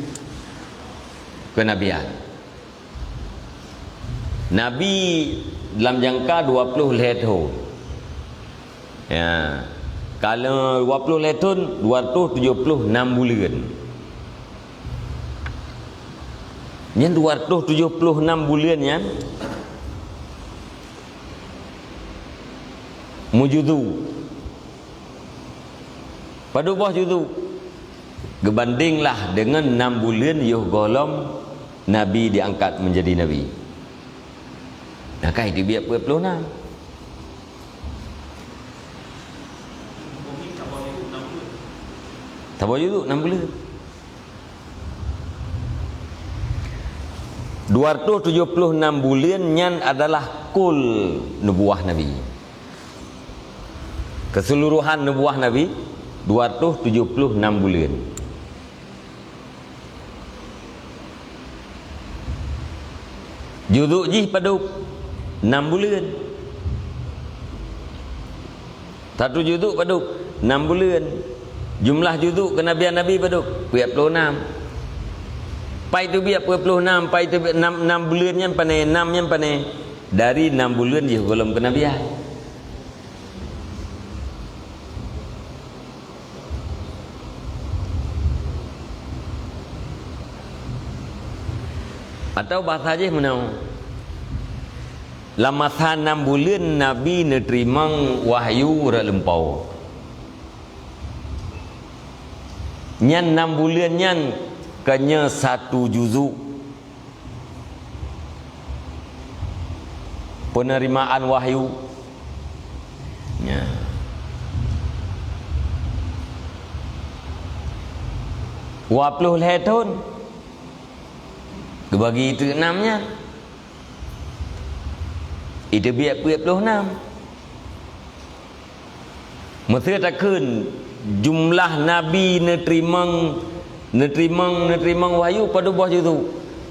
kenabian. Nabi lam jangka dua ploh lhèe thôn. Ya. Kalau dua ploh lhèe thôn, dua ratus tujoh ploh nam buleuen. Nyan dua ratus tujoh ploh nam buleuen nyan meujuzuk. Padub boh juzuk? Geubandinglah deungon nam buleuen yoh gohlom Nabi diangkat menjadi nabi. Nah, ka jiteubiet peuet ploh nam. Saboh juzuk nam buleuen. Dua ratus tujoh ploh nam buleuen nyan adalah kul nubuwah Nabi. Keseluruhan nubuwah Nabi, dua ratus tujoh ploh nam buleuen. Juzuk jih padub? Nam buleuen. Satu juzuk padub? Nam buleuen. Jumlah juzuk kenabian Nabi padub? Peuet ploh nam. Pai teubiet peuet ploh nam, pai teubiet nam, nam buleuen nyan pané, nam nyan pané? Dari nam buleuen jih gohlom kenabian. Atawa bahasa jih meunoe, lam masa nam buleuen Nabi neuteurimong wahyu rot lumpoe. Nyan nam buleuen nyan ka nyoe satu juzuk. Penerimaan wahyu. Nya. Dua ploh lhèe thon. Geubagi teuk nam nyan. Iteubiet peuet ploh nam. Meusé takheun jumlah nabi neuteurimong, neuteurimong, neuteurimong wahyu padub boh juzuk?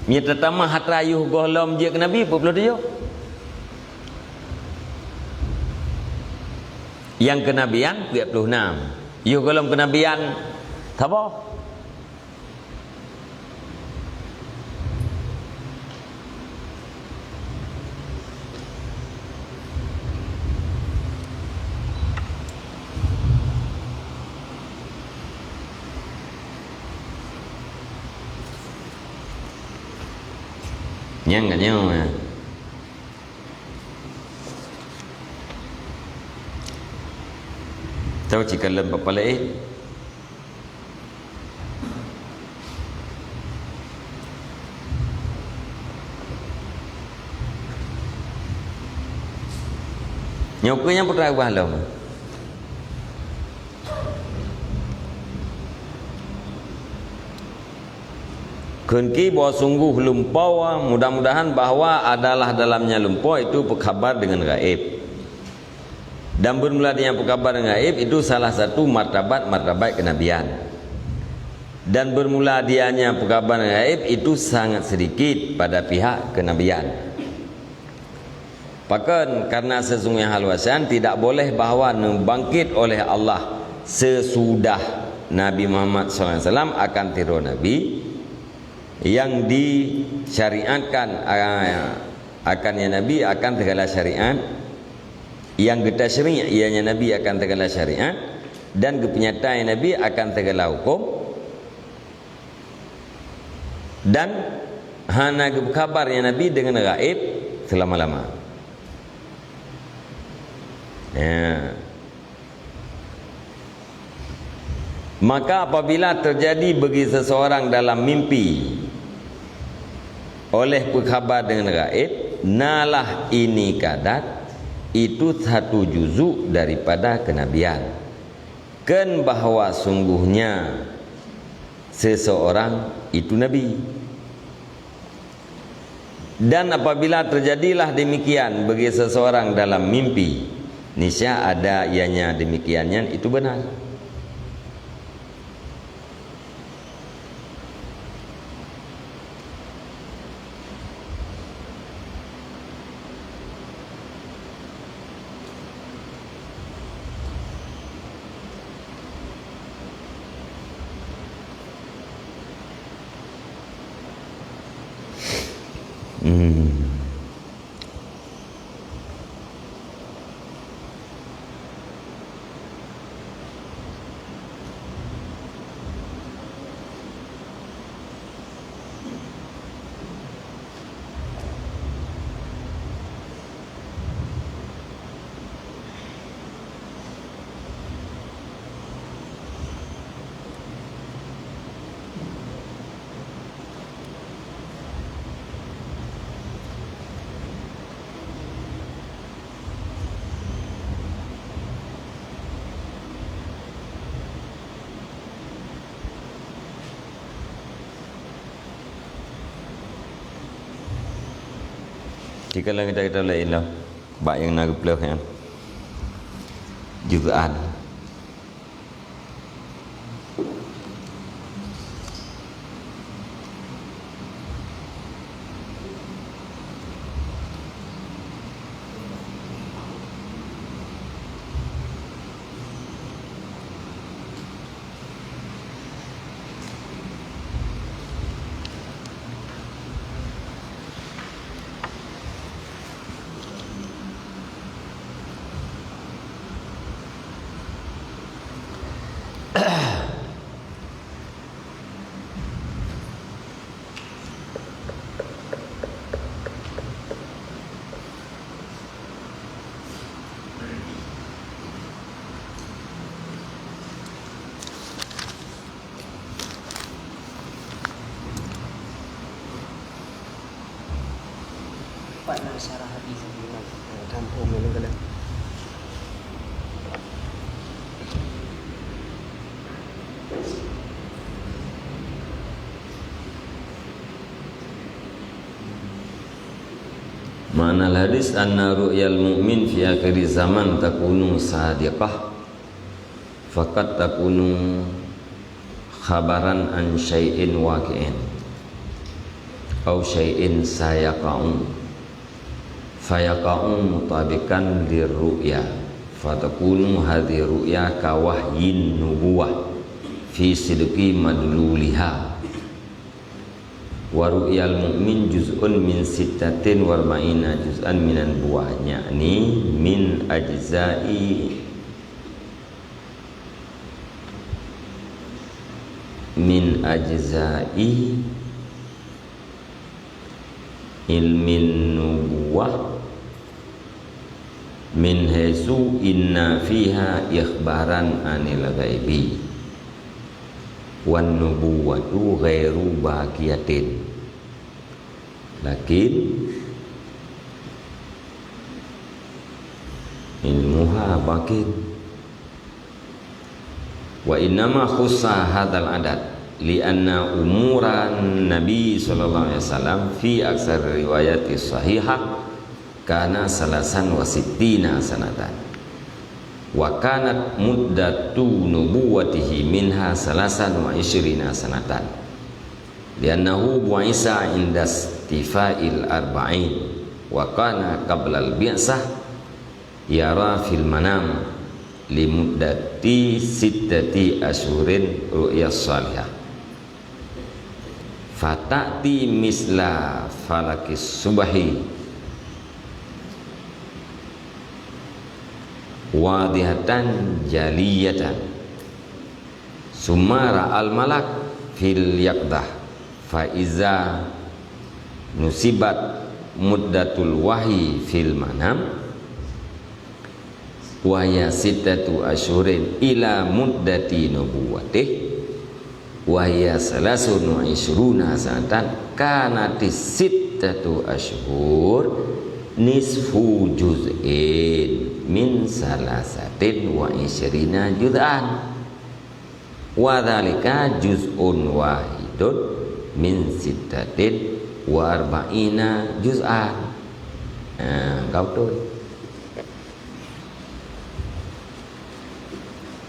Meunyoe tatamah atra yoh gohlom jeuet keu nabi, peuet ploh tujoh. Nyang keunabian peuet ploh nam. Yoh gohlom keunabian saboh. Nyang ka nyoe, eh. Tau cit kalon papa laén. Nyoe keuh nyang peutra ubah lom. Kheun ki bahwa sungguh lumpoe, mudah-mudahan bahwa adalah dalamnya lumpoe itu peukabar dengan gaib. Dan bermula dengan peukabar dengan gaib itu salah satu martabat-martabat kenabian. Dan bermula dianya peukabar dengan gaib itu sangat sedikit pada pihak kenabian. Pakon? Karena sesungguhnya hal wasian tidak boleh bahwa neubangkit oleh Allah sesudah Nabi Muhammad sallallahu alaihi wasallam akan tiroe Nabi yang disyariatkan, ah, akan ya Nabi akan segala syariat, yang geutasyri' ianya Nabi akan segala syariat, dan geupeunyata ya Nabi akan segala hukum, dan hana geupeukabar ya Nabi dengan gaib selama-lama. Ya. Maka apabila terjadi bagi seseorang dalam mimpi oleh peukabar dengan gaib, nalah ini kadat, itu satu juzuk daripada kenabian. Kheun bahwa sungguhnya seseorang itu nabi. Dan apabila terjadilah demikian bagi seseorang dalam mimpi, niscaya ada ianya demikian nyan itu benar. Hmm. Sikalon kita, kita laén lah. Bak nyang na geuplôh nyan. Juz'an. Pat na syarah hadis Imam, eh, Tamhum nyoe keunan. Ma'na hadis, anna ru'yal mu'min fi akhir zaman takunu sadiqah. Faqad takunu khabaran an syai'in waqi'in, au syai'in sayaqa'u, fayaqa'u mutabiqan lirru'ya, fatakunu hadhihi ru'ya ka wahyin nubuwah fi sidqi madluliha. Wa ru'yal mu'min juz'un min sittatin wa arba'ina juz'an minan nubuwah, yakni min ajza'i min ajza'i ilmin nubuwah, min haitsu inna fiha ikhbaran anil ghaibi, wan nubuwwatu ghairu baqiyatin, lakin ilmuha baqin. Wa innama khussa hadzal adad li anna umuran Nabi sallallahu alaihi wasallam fi aksar riwayati sahihah kana salasan wa sittina sanatan, wa kanat muddatu nubuwwatihi minha salasan wa isyrina sanatan, li'annahu bu'isa inda istifa'il arba'in, wa kana qablal bi'sah yara fil manam limuddati sittati asyhurin ru'ya shalihah. Fata'ti misla falakis subhi wadhihatan jaliyatan. Summa ra'al malak fil yaqdah, fa iza nusibat muddatul wahyi fil manam, wa hiya sittatu asyhurin ila muddati nubuwwatih, wa hiya salasun wa isyruna sanatan, kanatis sittatu asyhur nisfu juz'in min salasatin wa isyrina juz'an. Wa dzalika juz'un wahidun min sittatin wa arba'ina juz'an. Ha, ka beutôi.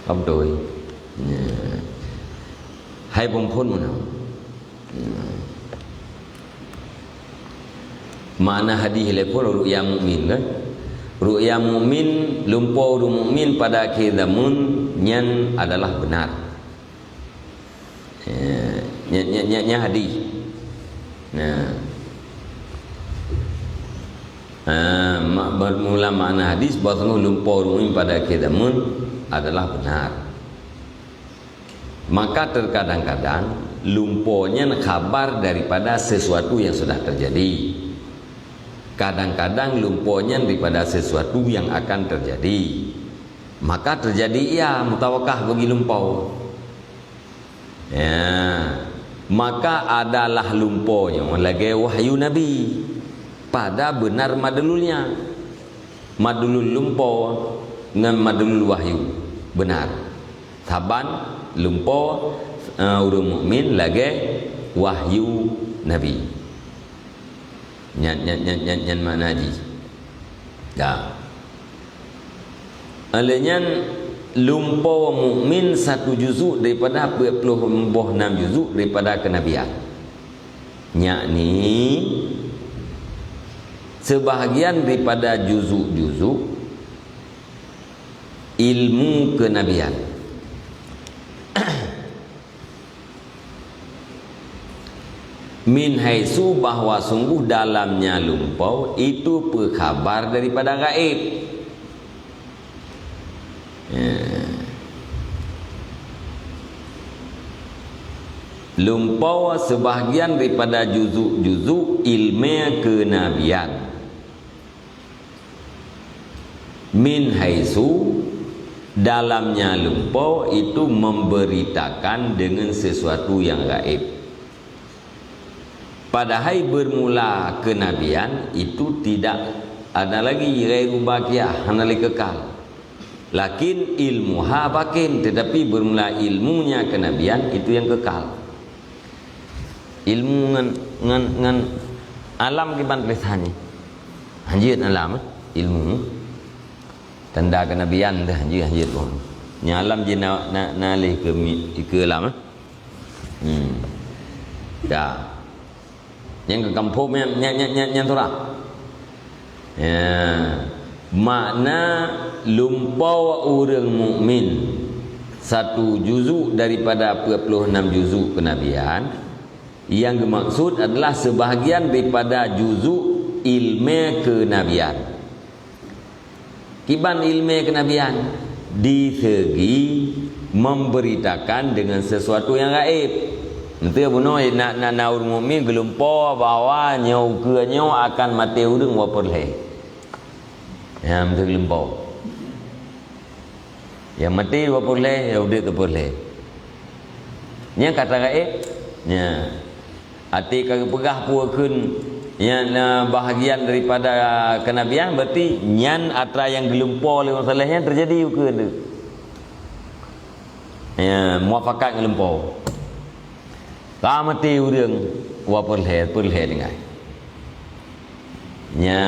Ka beutôi. Ya. Hai bumbon meunan. Makna hadis lé phon ru'ya mukmin kan? Ru'ya mukmin, lumpo ureueng mukmin pada akhé zaman nyan adalah benar. Ya, nya, nya, nya, nya hadis. Nah. Ah, ma-, bermula makna hadis bahwa lumpo ureueng mukmin pada akhé zaman adalah benar. Maka terkadang-kadang lumpo nyan khabar daripada sesuatu yang sudah terjadi. Kadang-kadang lumpo nyan daripada sesuatu yang akan terjadi. Maka terjadi ia mutawakah bagi lumpo. Ya, maka adalah lumpo nyoe lagée wahyu Nabi. Pada benar madlulnya. Madlul lumpo ngon madlul wahyu benar. Saban lumpo, eh, ureueng mukmin lagée wahyu Nabi. Nyan, nyan, nyan, nyan, nyan makna jih. Ka. Oleh nyan, lumpoe mukmin satu juzuk daripada peuet ploh boh nam juzuk daripada kenabian. Yakni, sebahagian daripada juzuk-juzuk ilmu kenabian. Min haitsu, bahwa sungguh dalamnya lumpoe itu peukhabar daripada gaib. Ya. Lumpoe sebahagian daripada juzuk-juzuk ilmu kenabian. Min haitsu, dalamnya lumpoe itu memberitakan dengan sesuatu yang gaib. Padahai bermula kenabian itu tidak ada lagi, ghairu baqiyah, hana lagi kekal. Lakin ilmuha baqin, tetapi bermula ilmunya kenabian itu yang kekal. Ilmu ngon, ngon, ngon alam kiban tulisan nyoe. Hanjeuet alam, eh, ilmu. Tanda kenabian dah hanjeuet, hanjeuet boh. Nyang alam jih na, na, na leh keu mi-, keu alam, eh. Hmm. Dah. Nyang keu kampung nyan, nyan, nyan, nyan, nyan surah. Ya, makna lumpoe ureuëng mukmin satu juzuk daripada peuet ploh nam juzuk kenabian, yang dimaksud adalah sebahagian daripada juzuk ilmu kenabian. Kiban ilmu kenabian? Di segi memberitakan dengan sesuatu yang gaib. Enteuk bunoe na, na, na ureuëng mukmin geulumpoe bahwa nyoe ukeue nyoe akan maté ureuëng dua peureulée. Ya, meuteuk lumpoe. Ya maté dua peureulée, ya udeb dua peureulée. Nyang kata gaib, ya. Até ka geupeugah peue kheun nyan, eh, bahagian daripada kenabian, berarti nyan atra nyang geulumpoe lé ureuëng saleh nyan teujadi ukeue tu. Ya, muafakat geulumpoe. Ka maté ureuëng dua peureulée, peureulée tinggai. Nya,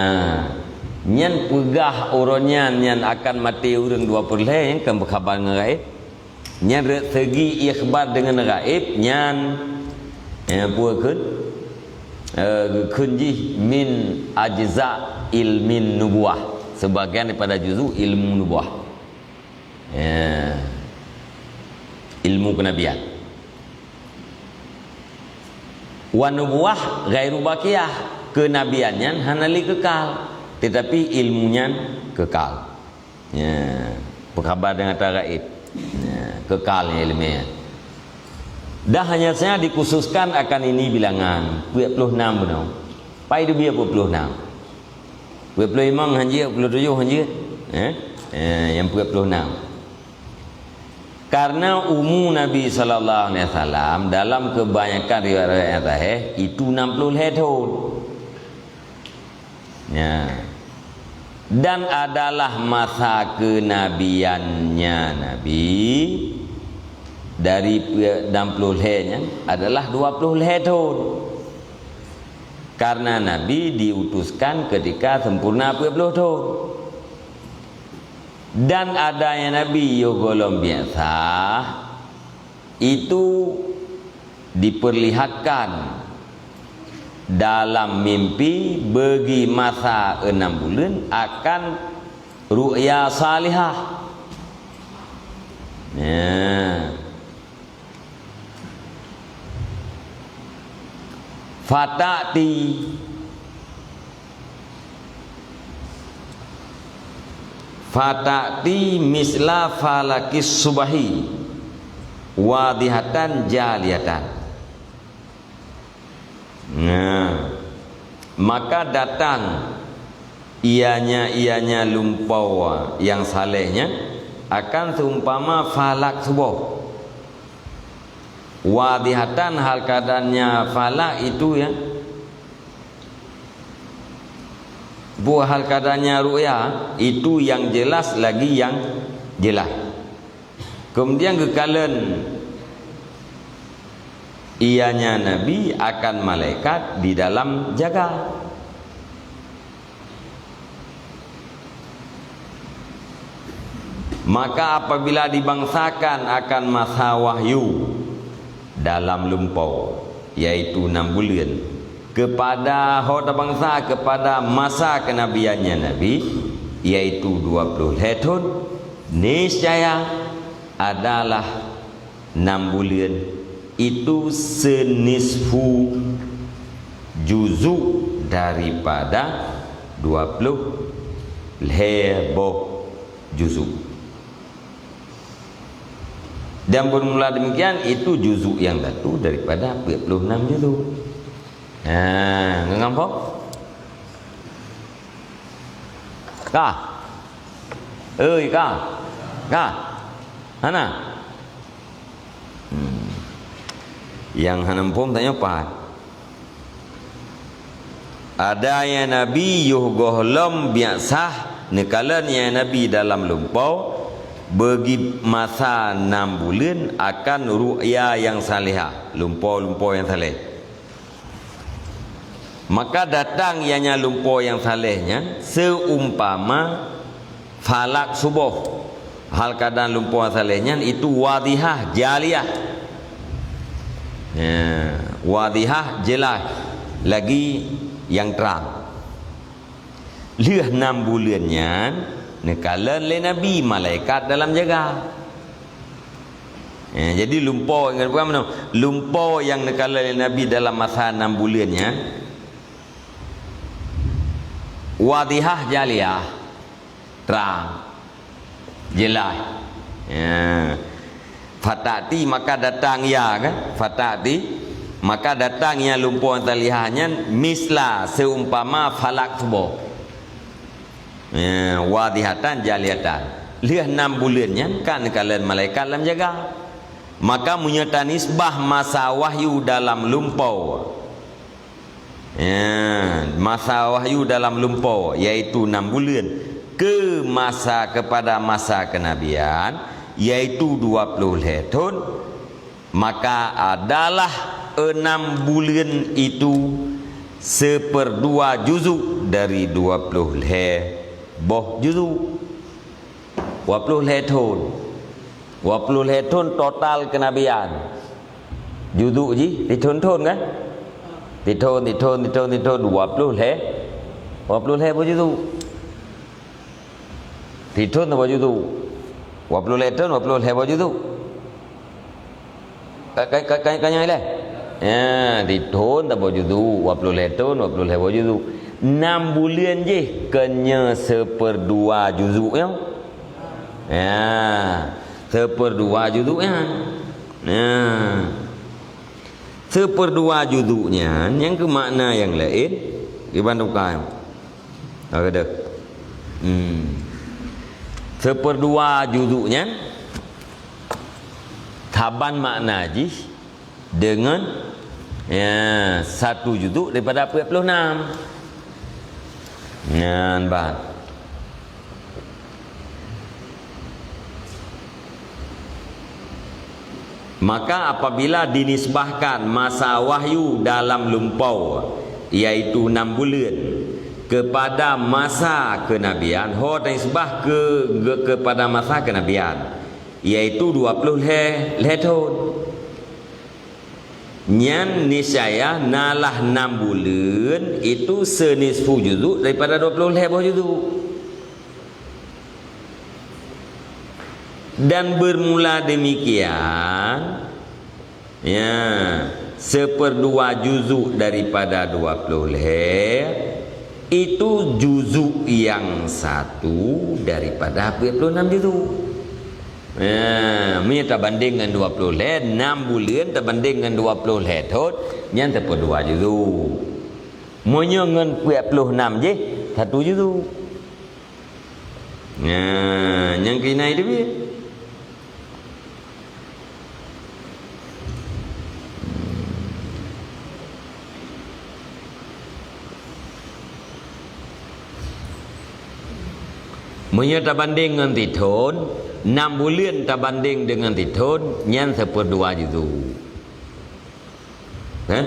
nyan peugah uroe nyan, nyan akan maté ureuëng dua peureulée, nyan kan beukhabar ngon gaib. Nyan rot segi ikhbar deungon gaib nyan, eh, peue kheun? Eh, geukheun jih min ajza ilmin nubuwah, sebagian daripada juzuk ilmu nubuwah. Ya. Ilmu kenabian. Wa nubuwah ghairu baqiyah, kenabian nyan hana lé kekal, tetapi ilmu nyan kekal. Ya, peukhabar deungon atra gaib. Ya, kekal ilmu nyan. Dah hanya saja dikhususkan akan ini bilangan, peuet ploh nam bunoe. Pai teubiet peuet ploh nam. Peuet ploh limong hanjeuet, peuet ploh tujoh hanjeuet. Eh? Eh, nyang peuet ploh nam. Karena umu Nabi sallallahu alaihi wasallam dalam kebanyakan riwayat-riwayat yang sahih itu enam puluh lhée thon. Ya. Dan adalah masa kenabiannya Nabi dari pe-, enam puluh lhée nyan adalah dua puluh lhée thon. Karena Nabi diutuskan ketika sempurna peuet ploh thon. Dan adanya Nabi yoh gohlom biasa itu diperlihatkan dalam mimpi bagi masa enam bulan akan ru'ya salihah. Ya. Fata'ti, fata'ti misla falakis subahi wadihatan jaliyatan. Nah, maka datang ianya, ianya lumpoe nyang saleh nyan akan seumpama falak suboh. Wadihatan hal keadaannya falak itu ya. Buah hal keadaannya ru'ya itu yang jelas lagi yang jelas. Kemudian geukalon ianya Nabi akan malaikat di dalam jaga. Maka apabila dibangsakan akan masa wahyu dalam lumpoe, yaitu enam buleuen, kepada ho tabangsa kepada masa kenabiannya Nabi, yaitu dua ploh lhée thon, niscaya adalah enam buleuen itu senisfu juzu daripada dua ploh lhée boh juzu. Dan bermula demikian, itu juzu yang satu daripada empat puluh enam juzu. Ha, ngon gampang? Ka? Oi, ka? Ka? Hana? Hmm. Nyang hana muphom tanyoe pat. Ada nyang Nabi yoh gohlom biasa neukalon nyang Nabi dalam lumpoe bagi masa enam buleuen akan ru'ya nyang salihah, lumpoe-lumpoe nyang saleh. Maka datang nyang lumpoe nyang saleh nyan seumpama falak suboh. Hal keuadaan lumpoe saleh nyan itu wadhihah, jaliah. Ya, wadhihah, jelas, lagi nyang trang. Lheueh enam buleuen nyan neukalon lé Nabi, malaikat dalam jaga. Ya, jadi lumpoe, ingat bukan meunoe? Lumpoe nyang neukalon lé Nabi dalam masa enam buleuen nyan wadhihah, jaliah, trang, jelas. Ya. Fata'ti, maka datang ia, kan? Fata'ti, maka datang ia lumpoe nyang salihah nyan misla, seumpama falak suboh. Ya, wadhihatan jaliyatan. Lheueh enam buleuen nyan ka neukalon malaikat lam jaga. Maka meunyoe tanisbah masa wahyu dalam lumpoe, ya, masa wahyu dalam lumpoe, yaitu enam buleuen, ke masa, kepada masa kenabian, yaitu dua ploh lhée thon, maka adalah enam buleuen itu seuperdua juzu dari dua ploh lhée boh juzu. Dua ploh lhée thon. Dua ploh lhée thon total kenabian. Juzu jih sithon-thon, kan? Sithon, sithon, sithon, sithon, dua ploh lhée. Dua ploh lhée boh juzu. Sithon saboh juzu. Dua ploh lhée thon, dua ploh lhée boh juzu. Ka, ka, ka, ka, ka nyoe ilée? Ya, sithon saboh juzu, dua ploh lhée thon, dua ploh lhée boh juzu. Enam buleuen jih kon nyoe seuperdua juzu nyoe. Ya, seuperdua juzu nyan. Ya. Seuperdua juzu nyan, nyang keu makna nyang laén, di bandum kaem. Oke deh. Hmm. Seuperdua juzu nyan, saban makna jih deungon, ya, satu juzu daripada empat puluh enam. Nyan ban. Maka apabila dinisbahkan masa wahyu dalam lumpoe, yaitu enam buleuen, kepada masa kenabian, ho tanisbah ke, ke, kepada masa kenabian, yaitu dua ploh lhée, lhée thon. Nyan niscaya nalah enam buleuen itu senisfu juzu daripada dua ploh lhée boh juzu. Dan bermula demikian, ya, seuperdua juzu daripada dua ploh lhée, itu juzu nyang satu daripada empat puluh enam juzu. Ya, meunyoe tabandeng ngon dua ploh lhée, enam buleuen tabandeng ngon dua ploh lhée thon, nyan seuperdua juzu. Meunyoe ngon empat puluh enam jih, satu juzu. Nah, nyang keuhina teubiet. Meunyoe tabandeng ngon sithon, enam buleuen tabandeng deungon sithon, nyan seuperdua juzu. Hah?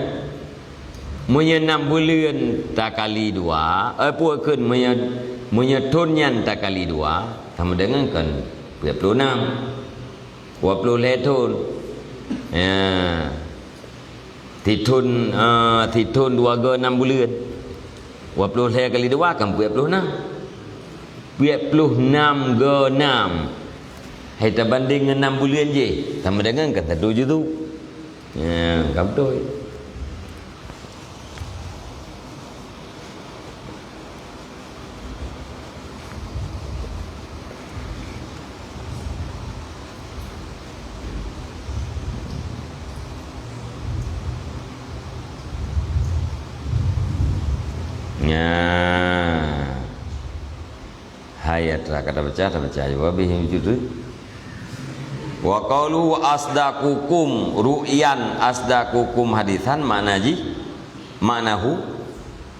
Meunyoe enam buleuen takali dua, eh, peue kheun meunyoe, meunyoe thon nyan takali dua, sama deungon kon Peuet ploh nam. Dua ploh lhèe thôn. Ya. Sithôn, eh, sithôn dua go nam buleuen. Dua ploh lhèe kali dua kan peuet ploh nam. Peuet ploh nam go nam. Hai tabandeng ngon nam buleuen jih, sama dengan kan satu juzu. Ya, ka beutôi. Nya. Hai, atra ka tabaca, tabaca jawab, eh, judul. Wa qauluhu asdaqukum ru'yan asdaqukum hadisan, makna jih, maknahu,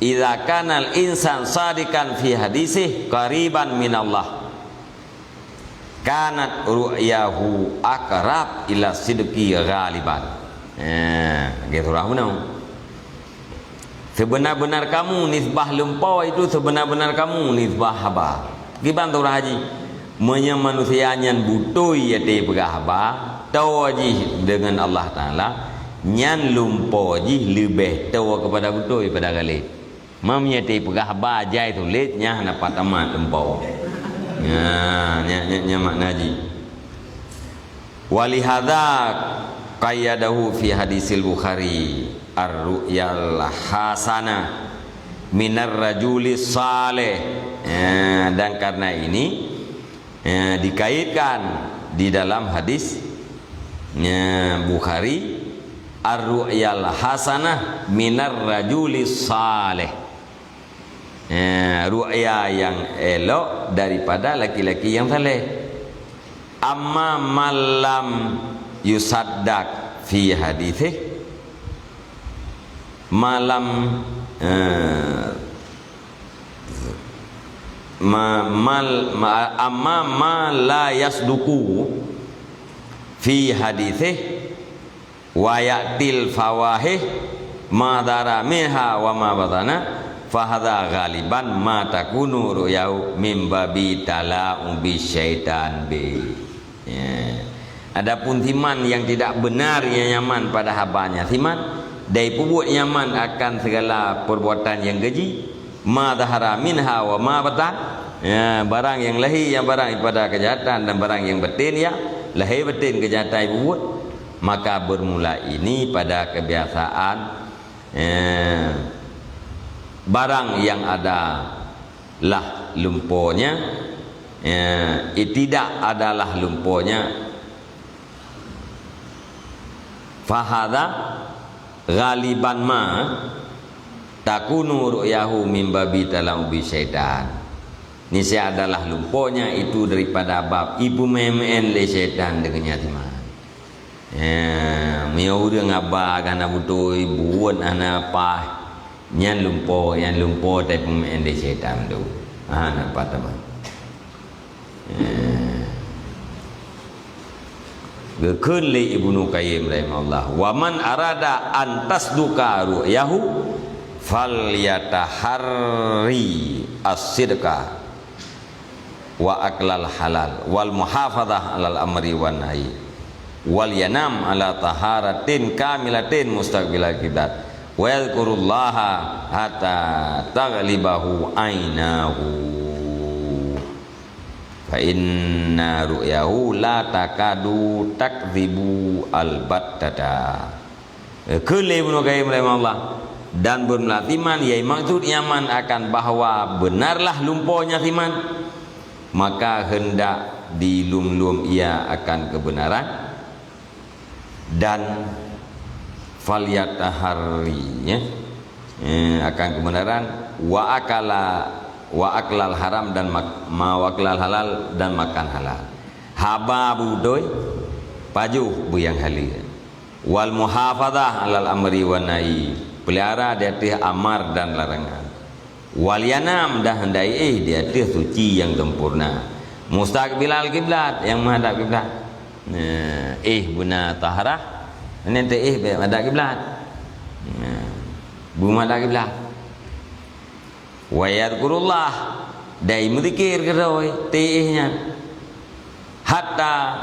idza kanal insan sadiqan fi hadisih qariban minallah, kanat ru'yahu aqrab ila sidqi ghaliban. Eh, lagèe surah bunoe. Seubeuna-beunar kamu nisbah lumpoe itu, seubeuna-beunar kamu nisbah haba. Kiban surah jih, meunyoe manusia nyan beutôi até peugah haba, toe jih deungon Allah Taala, nyan lumpoe jih leubeh toe keupada beutôi pada ghaleb. Meunyoe até peugah haba jai sulet, nyan hana pat tamat lumpoe. Nya, nya, nya, nya makna jih. Walihadza qayyadahu fi hadisil Bukhari, ar-ru'yal hasanah minar rajulis saleh. Ya, dan karena ini, ya, dikaitkan di dalam hadis, ya, Bukhari, ar-ru'yal hasanah minar rajulis saleh. Eh, ru'ya yang elok daripada laki-laki yang saleh. Amma man lam yusaddaq fi hadisih, ma lam, eh, ma, mal, ma, amma ma la yasduqu fi hadisih, wa ya'til fawahih ma dhahara minha wa ma batana, fahadza ghaliban ma takunu ru'yahu min babi tala'ubi syaitan bih. Ya. Adapun siman yang tidak benar, yang nyaman pada habanya siman, dan peubuet nyaman akan segala perbuatan yang keji, ma dhahara minha wa ma batan, ya, barang yang lahé, yang barang daripada kejahatan, dan barang yang batin, ya, lahé batin kejahatan peubuet, maka bermula ini pada kebiasaan, eh, barang yang adalah lumponya, eh, tidak adalah lumponya, fahadza ghaliban ma takunu ru'yahu min babi tala'ubi syaitan. Niscaya adalah lumponya itu daripada bab ipeumeu'en-meu'en lé syaitan deungon nyan siman. Ya, meunyoe ureueng haba hana beutôi, buet hana paih, nyan lumpoe, nyan lumpoe teupeumeu'en lé syaitan tu. Hana paih teuma. Ya. Geukheun lé Ibnu Qayyim rahimahullah, "Wa man arada an tasduqa ru'yahu falyataharri as-sidqa." Wa aklal halal, wal muhafazah alal amri wan nahi, wal yanam ala taharatin kamilatin mustaqbilal qiblat, wa yadhkurullaha hatta taghlibahu ainahu, fa inna ru'yahu la takadu takdzibu albattata. Eh, kheun lé Ibnu Qayyim rahimahullah, dan beureulat iman, yai maksud nyaman akan bahwa beunarlah lumpoe nyan siman, maka hendak dilum-lum ia akan kebenaran, dan falyataharri, ya, eh, akan kebenaran, wa akala, wa aklal haram, dan mak-, ma-, wa aklal halal, dan makan halal. Haba beudoi, pajoh beu nyang haleue. Wal muhafazah alal amri wan nahi, peulihara di ateueh amar dan larangan. Wal yanam, dan hendai éh di ateueh suci nyang sempurna. Mustaqbilal kiblat, nyang menghadap kiblat. Nah, éh beuna taharah, nyan teu éh bèk menghadap kiblat. Nah, beu menghadap kiblat. Wa yadhkurullah, dan meuzikir keudroe teu éh nyan. Hatta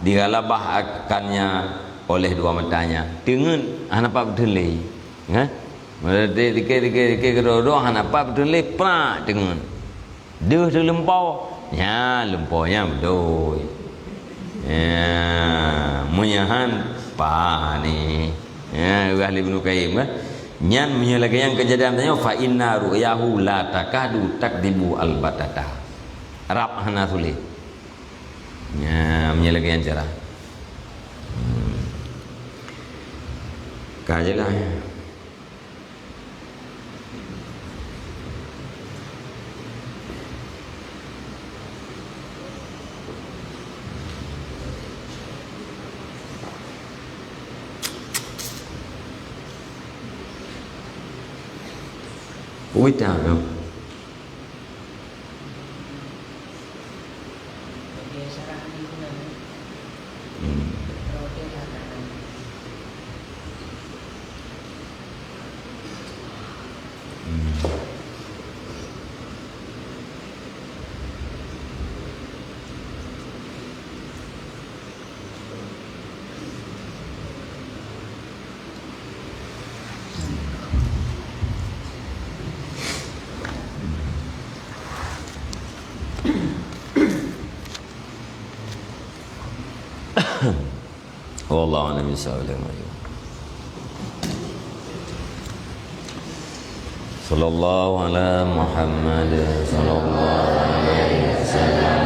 dighalabah akannya oleh dua matanya. Teungeut hana pat beuteuntèe. Hah? Meudeh dikit-dikit-dikit keudroe-droe hana pat beuteuntèe, prak teungeut. Deuh teulumpo, nyan lumpo nyan beudôi. Ya, meunyoe han, pané. Ya, ureuëng ahli Ibnu Qayyim kan. Nyan meunyoe lagèe nyan keujadian tanyoe, fa inna ru'yahu la takadu takdzibu albatata. Rab hana sulet. Ya, meunyoe lagèe nyan cara. Hmm. Ka jeulaih. Ui, tak, no. Hmm. Hmm. Wallahu a'lam bishawab. Sallallahu ala Muhammad, sallallahu alaihi wasallam.